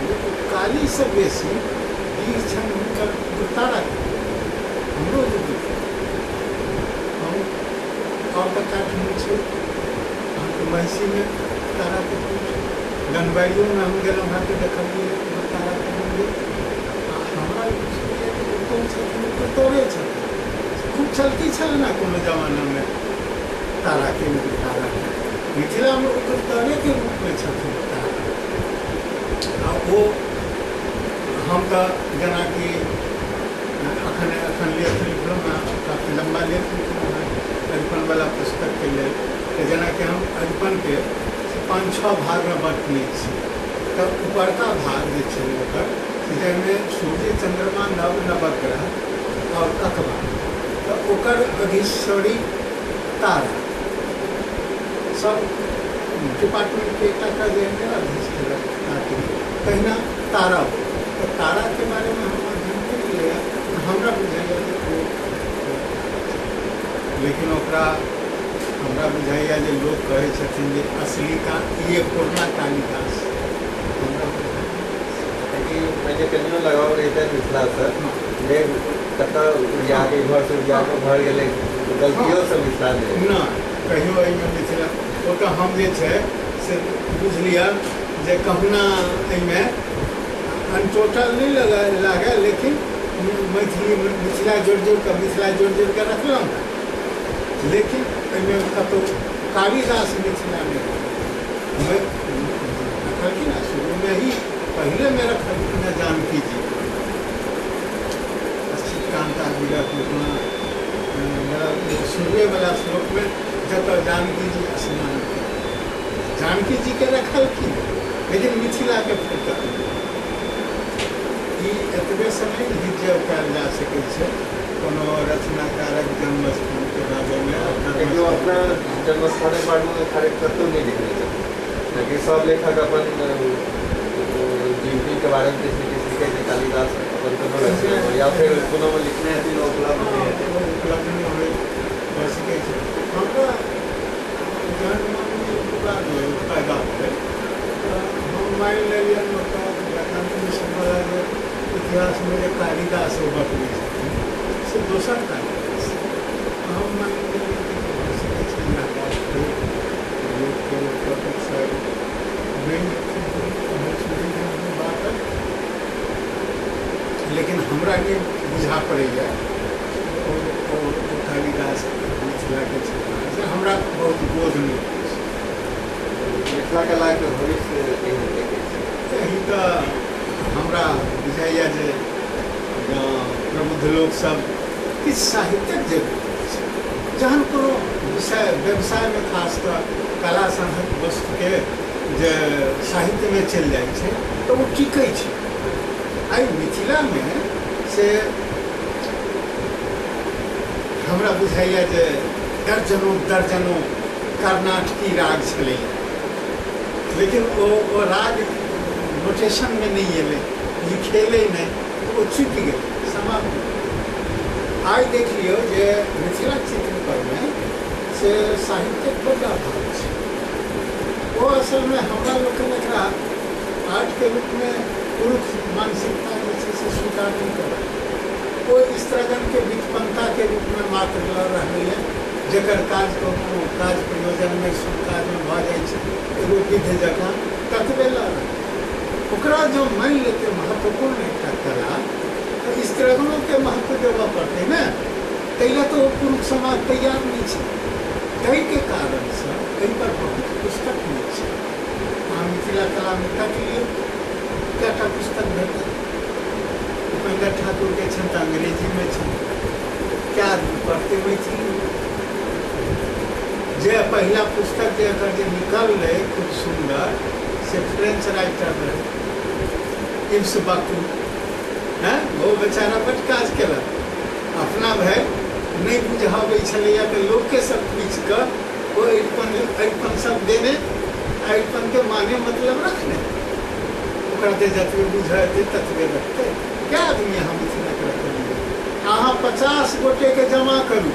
जे कालीसँ बेसी वीर छनि हुनकर उग्रताराके। हमरो जे बुझि पड़ैए, हम आओर तऽ काठमाण्डू छै अहाँके महिषीमे ताराके पीठ, गनबारियोमे हम गेलहुँ हँ तऽ देखलियै ताराके मन्दिर। आ हमरा ई बुझि पड़ैए जे उत्तम छथिन, उग्रतरे छथिन। खूब चलती छल ने कोनो जमानामे ताराके, उग्रताराके। मिथिलामे उग्रतारेके रूपमे छथिन तारा। आ ओ हम तऽ जेनाकि अखन अखन लेख लिखलहुँ हँ, काफी लम्बा लेख लिखलहुँ हँ अरिपनवला पुस्तकके लेल, तऽ जेनाकि हम अरिपनके 5-6 भागमे बँटने छी। तऽ उपरका भाग जे छै ओकर जाहिमे सूर्य चंद्रमा नव नवग्रह और ककबा, तऽ ओकर अधीश्वरी तारा सब डिपार्टमेंटके एकटा जे अधीश तहिना तारा। तऽ ताराके बारेमे हम अध्ययन केलियै, हमरा बुझाइए जे ओ, लेकिन ओकरा हमरा बुझाइए जे लोक कहै छथिन जे असली का ये पुरना कालिदास। हमरा कि मानि कनियो लगाव रहितै मिथिलासँ, जे कतऽ उड़ियाके घरसँ उड़ियाके घर गेलै गलतियोसँ मिथिला नहि नहि कहियो एहिमे मिथिला। ओ तऽ हम जे छै से बुझलियै जे कहुना एहिमे अनटोटल नहि लागै, लेकिन मैथिली मिथिला जोड़ि जोड़ि कऽ मिथिला जोड़ि जोड़ि कऽ रखलहुँ, लेकिन एहिमे कतहु कालिदास मिथिला नहि रखलखिन। आ शुरूमे ही पहले में रखलखिन हँ जानकी जी, कांता शुरुएवला श्लोकमे जतऽ जानकी जी स्नान जानकी जी के रखलखिन, लेकिन मिथिलाके फेर कतहु ई एतबे समय हिजब कयल जा सकै छै कोनो रचनाकारक जन्मस्थानके बारेमे। अपना जन्मस्थानके बारेमे खाली कतहु नहि लिखने छथिन, लेकिन सब लेखक अपन जीवनीके बारेमे किछु ने किछु लिखै छै। कालिदास अपन कोनो रचना या फेर कोनोमे लिखने हेथिन, उपलब्ध नहि हेतै, उपलब्ध नहि होइ भऽ सकै छै। हमरा जहन मम्मी पैदा भेल तऽ हम मानि लेलियनि ओतऽ जखन मिश्रवला जे इतिहासमे जे कालिदास ओ बतबै छथिन से दोसर कालिदास। हम मानि लेलियै कि भऽ सकै छै इएह बात लोकके नहि बात, लेकिन हमरा नहि बुझा पड़ैए ओ कालिदास मिथिलाके छथिन, से हमरा बहुत बोध नहि होइ छै। मिथिला कलाके भविष्य केहन देखै छै? एहि तऽ हमरा बुझाइए जे प्रबुद्ध लोकसभ किछु साहित्यक जरूरत छै। जहन कोनो विषय व्यवसायमे खास कऽ कला सनक वस्तुके जे साहित्यमे चलि जाइ छै तऽ ओ टिकै छै। आइ मिथिलामे से हमरा बुझाइए जे दर्जनों दर्जनों कर्नाटकी राग छलैए, लेकिन ओ राग नोटेशनमे नहि एलै, लिखेलै नहि, ओ छुटि गेलै, समाप्त। आइ देख लियौ जे मिथिला चित्रकरमे से साहित्यक बड्ड अभाव छै। ओ असलमे हमरा लोकनि एकरा आर्टके रूपमे पुरुष मानसिकता जे छै से स्वीकार नहि करत। ओ स्त्रीगणके व्युत्पन्नताके रूपमे मात्र लऽ रहलैए, जकर काज कोनो काज प्रयोजनमे शुभ काजमे भऽ जाइ छै एगो विध जकाँ ततबे लऽ रहल। ओकरा जँ मानि लेतै महत्वपूर्ण एकटा कला तऽ स्त्रीगणोके महत्व देबऽ पड़तै ने, ताहि लए तऽ ओ पुरुष समाज तैयार नहि छै। ताहिके कारणसँ एहिपर बहुत पुस्तक नहि छै। अहाँ मिथिला कलामे ताकि लियौ कएटा पुस्तक भेटत। उपेन्द्र ठाकुरके छनि तऽ अंग्रेजीमे छनि, कए आदमी पढ़तै मैथिली? जे पहिला पुस्तक जे एकर जे निकललै खूब सुन्दर, से फ्रेंच राइटर रहै इब्स बाकू, हैं ओ बेचारा बड्ड काज केलक। अपना भरि नहि बुझाबै छलैए तऽ लोकके सब पूछि कऽ ओ अरिपन अरिपन सब देने, अरिपनके माने मतलब रखने, ओकरा तऽ जतबे बुझेतै ततबे रखतै। कए आदमी अहाँ मिथिलाके रखलियै? अहाँ 50 गोटेके जमा करू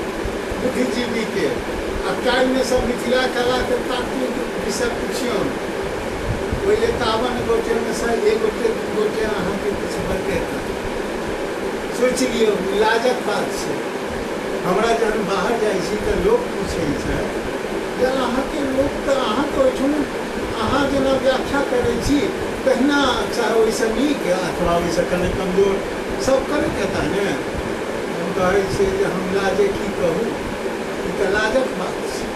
बुद्धिजीवीके आ ताहिमे सँ मिथिला कलाके तात्विक विषय पुछियौन, ओहि 51 गोटेमे सँ 1 गोटे 2 गोटे अहाँके किछु बतेता। सोचि लियौ, लाजक बात छै। हमरा जहन बाहर जाइ छी तऽ लोक पूछै छै जे अहाँके लोक तऽ अहाँके ओहिठाम अहाँ जेना व्याख्या करै छी तहिना चाहे ओहिसँ नीक अथवा ओहिसँ कने कमजोर सब करैत हेता ने। हम कहै छियै जे हम लाजे की कहू, ई तऽ लाजक बात छै।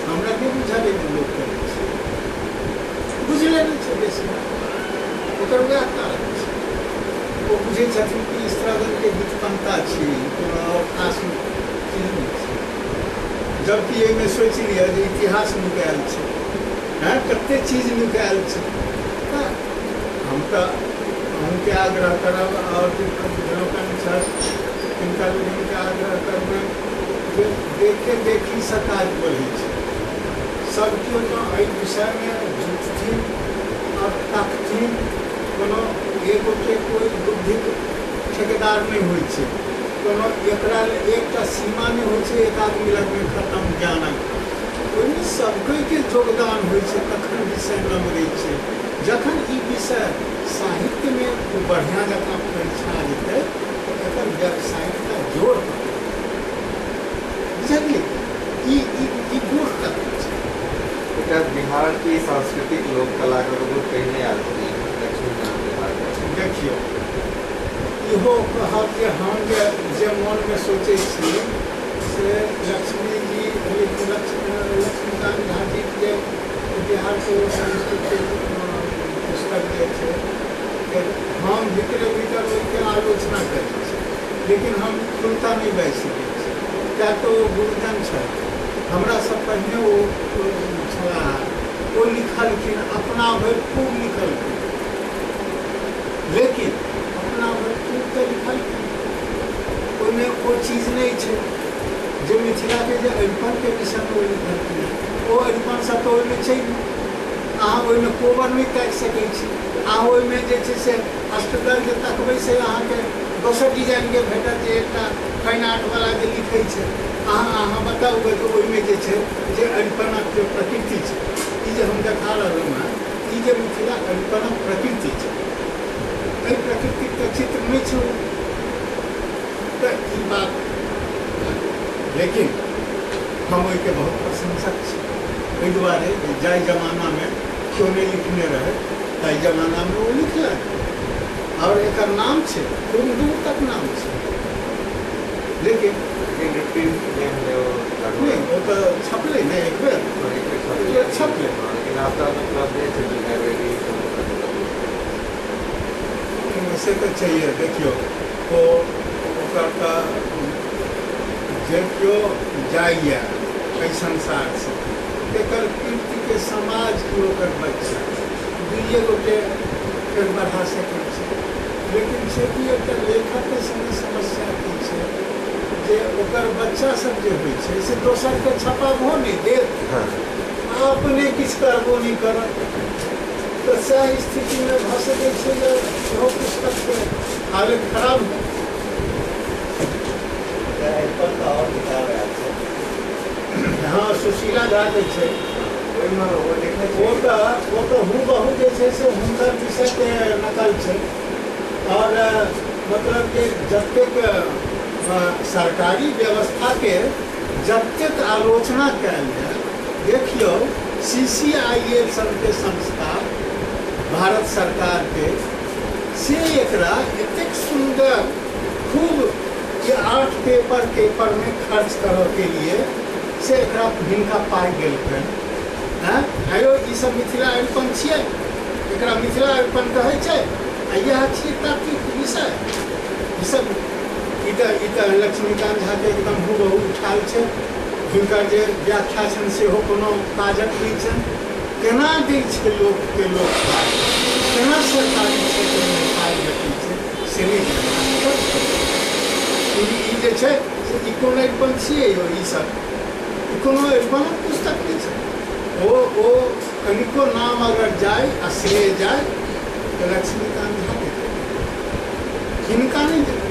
हमरा नहि बुझल जे लोक करै छै, बुझले नहि छै बेसी, ओकर वएह कारण छै। ओ बुझै छथिन कि स्त्रीगणके व्युत्पन्नता छी, कोनो आओर खास चीज नहि छै। जबकि एहिमे सोचि लिअ जे इतिहास नुकायल छै, हँ, कते चीज नुकायल छै। तऽ हम तऽ अहूँके आग्रह करब आओर जे लोकनि छथि तिनका लोकनिके आग्रह करबनि जे देखे देखीसँ काज बढ़ै छै। सब केओ जँ एहि विषयमे जुटथिन आओर ताकथिन, कोनो एगोटे कोइ बुद्धिक ठेकेदार नहि होइ छै, कोनो एकरा एकटा सीमा नहि होइ छै, एक आदमी लगमे खतम ज्ञानक, ओहिमे सबके योगदान होइ छै तखन विषय नमरै छै। जखन ई विषय साहित्यमे बढ़िआँ जकाँ फरिछा जेतै तऽ एकर व्यावसायिकता जोर पकड़तै, बुझलियै? ई ई गूढ़ तत्व छै। एकटा बिहारके सांस्कृतिक लोक कलाके बहुत पहिने आयल छलै लक्ष्मीकांत बिहारके। देखियौ, इहो कहब जे हम जे मोनमे सोचै छी से लक्ष्मीजी लक्ष्मीकांत झाजीके जे बिहारके सांस्कृतिक पुस्तक जे छै, हम भीतरे भीतर ओहिके आलोचना करै छी, लेकिन हम खुलता नहि बाजि सकै छी, किएक तऽ ओ गुरुजन छथि, हमरा सब पहिने ओ छलाह, ओ लिखलखिन अपना भरि खूब लिखलखिन, लेकिन अपना भरि खूब तऽ लिखलखिन, ओहिमे ओ चीज नहि छै जे मिथिलाके जे अरिपनके विषयमे ओ लिखलखिन हँ, ओ अरिपन सब तऽ ओहिमे छै नहि। अहाँ ओहिमे कोबर नहि ताकि सकै छी, अहाँ ओहिमे जे छै से अष्टदल जे तकबै से अहाँके दोसर डिजाइनके भेटत, जे एकटा फाइन आर्टवला जे लिखै छै। अहाँ बताउ जे ओहिमे जे छै जे अरिपनक जे प्रकृति छै, ई जे हम देखा रहलहुँ हँ, ई जे मिथिला अरिपनक प्रकृति छै, एहि प्रकृतिके चित्र नहि छै तऽ ई बात। लेकिन हम ओहिके बहुत प्रशंसक छी, एहि दुआरे जे जाहि जमानामे केओ नहि लिखने रहै ताहि जमानामे ओ लिखलक, आओर एकर नाम छै, खूब दूर तक नाम छै। लेकिन नहि, ओ तऽ छपलै ने एक बेर, छपलै, से तऽ छैहे। देखियौ, ओ ओकर तऽ जे केओ जाइए एहि संसारसँ तेकर कीर्तिके समाज की ओकर बच्चा दुइए गोटे फेर बढ़ा सकै छै। लेकिन छै कि एकटा लेखकके सङ्गे समस्या की छै जे ओकर बच्चा सब जे होइ छै से दोसरके छपाबो नहि देत, अपने किछु करबो नहि करत, तऽ सएह स्थितिमे भऽ सकै छै जे इहो पुस्तकके हालत खराब हो। आओर किताब आयल छै? हँ, सुशीला झा के छै, ओहिमे ओ देखै ओ तऽ हूबहू जे छै से हुनकर विषयके नकल छै। आओर मतलब कि जतेक सरकारी व्यवस्थाके जतेक आलोचना कयल जाय, देखियौ CCIA सबके संस्था भारत सरकारके, से एकरा एतेक सुन्दर खूब ये आर्ट पेपर के पर में खर्च करऽ के लिए से एकरा हिनका पाइ देलकनि। हँ, आयो ई सब मिथिला अरिपन छियै, एकरा मिथिला अरिपन कहै छै, आ इएह छियै तात्विक विषय। ई सब ई तऽ लक्ष्मीकांत झाके एकदम हूबहू उठायल छै, हिनकर जे व्याख्या छनि सेहो कोनो काजक नहि छनि। केना दै छै लोकके लोक पाइ, केना सरकारी क्षेत्रमे पाइ भेटै छै से नहि जानै। ई जे छै से ई कोनो अरिपन छियै यौ, ई सब ई कोनो अरिपनक पुस्तक नहि छै। ओ कनिको नाम अगर जाय आ श्रेय जाय तऽ लक्ष्मीकांत झा के जाय, हिनका नहि जाय।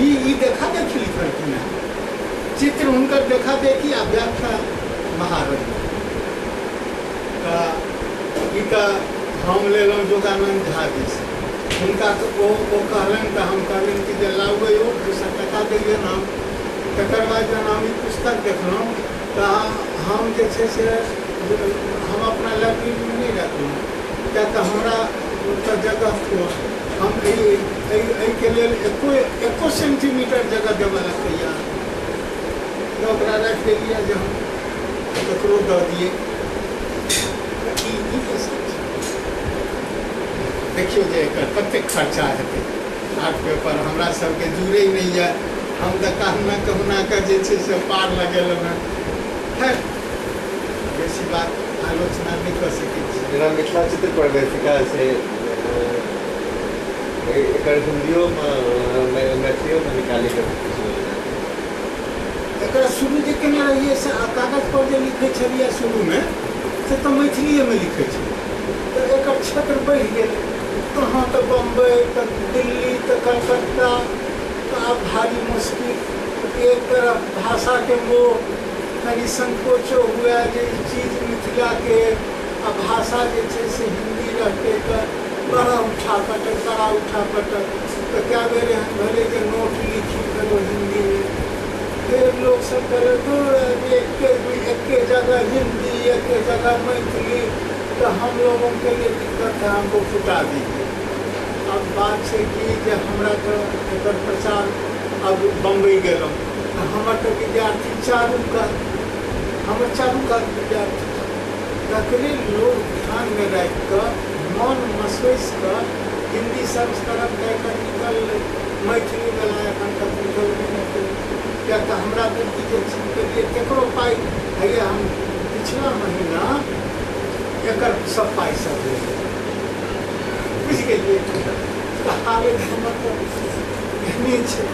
ई देखा देखी लिखलखिन हँ, चित्र हुनकर देखा देखी आ व्याख्या महारथ। तऽ ई तऽ हम लेलहुँ योगानन्द झा जी से, हुनका तऽ ओ कहलनि तऽ हम कहलनि कि जे लाउ यौ 200 टका दैयै हम। तकर बाद जहन हम ई पुस्तक देखलहुँ तऽ हम जे छै से हम अपना लाइब्रेरीमे नहि रखलहुँ, किएक तऽ हमरा ओतऽ जगह थोड़, हम एहिके लेल एको सेंटीमीटर जगह देबऽ लए तैयार, तऽ ओकरा राखि देलियै जे हम ककरो दऽ दियै। ई दशा छै। देखियौ जे एकर कतेक खर्चा हेतै। आर्ट पेपर हमरा सबके जुड़ै नहि यऽ, हम तऽ कहुना कहुना कऽ जे छै से पार लगेलहुँ हँ। खैर, बेसी बात आलोचना नहि कऽ सकै छी। जेना मिथिला चित्र प्रवेशिका से एकर हिन्दियोमे मैथिलियोमे निकालैके एकरा शुरू जे केने रहियै से कागज पर जे लिखै छलियै शुरूमे से तऽ मैथिलीएमे लिखै छलियै, तऽ एकर क्षेत्र बढ़ि गेलै। कहाँ तऽ बम्बई, तऽ दिल्ली, तऽ कलकत्ता, तऽ आब भारी मुश्किल। एक तरफ भाषाके मोह, कनि संकोचो हुए जे ई चीज मिथिलाके आ भाषा जे छै से हिन्दी रहतै तऽ बड़ा उठा पटक, बड़ा उठा पटक। तऽ कए बेर एहन भेलै जे नोट लिखी फेरो हिन्दीमे, फेर लोकसभ कहलक दूर एके जगह हिन्दी, एके जगह मैथिली, तऽ हम लोगों के लिए दिक्कत है, हमको फुटा दीजिए। अब बात छै कि जे हमरा तऽ एकर प्रचार अब बम्बई गेलहुँ तऽ हमर तऽ विद्यार्थी चारू कात, हमर चारू कात विद्यार्थी, तकरे लोक ध्यानमे राखि कऽ मन मसोसि कऽ हिन्दी संस्करण तऽ एकर निकललै, मैथिलीवला एखन तक निकलबे नहि केलै। किएक तऽ हमरा भेल कि जे चीज केलियै तकरो पाइ हैया, हम पिछला महीना एकर सब पाइ सब लेलियै, बुझि गेलियै। तऽ हालत हमर तऽ एहने छै।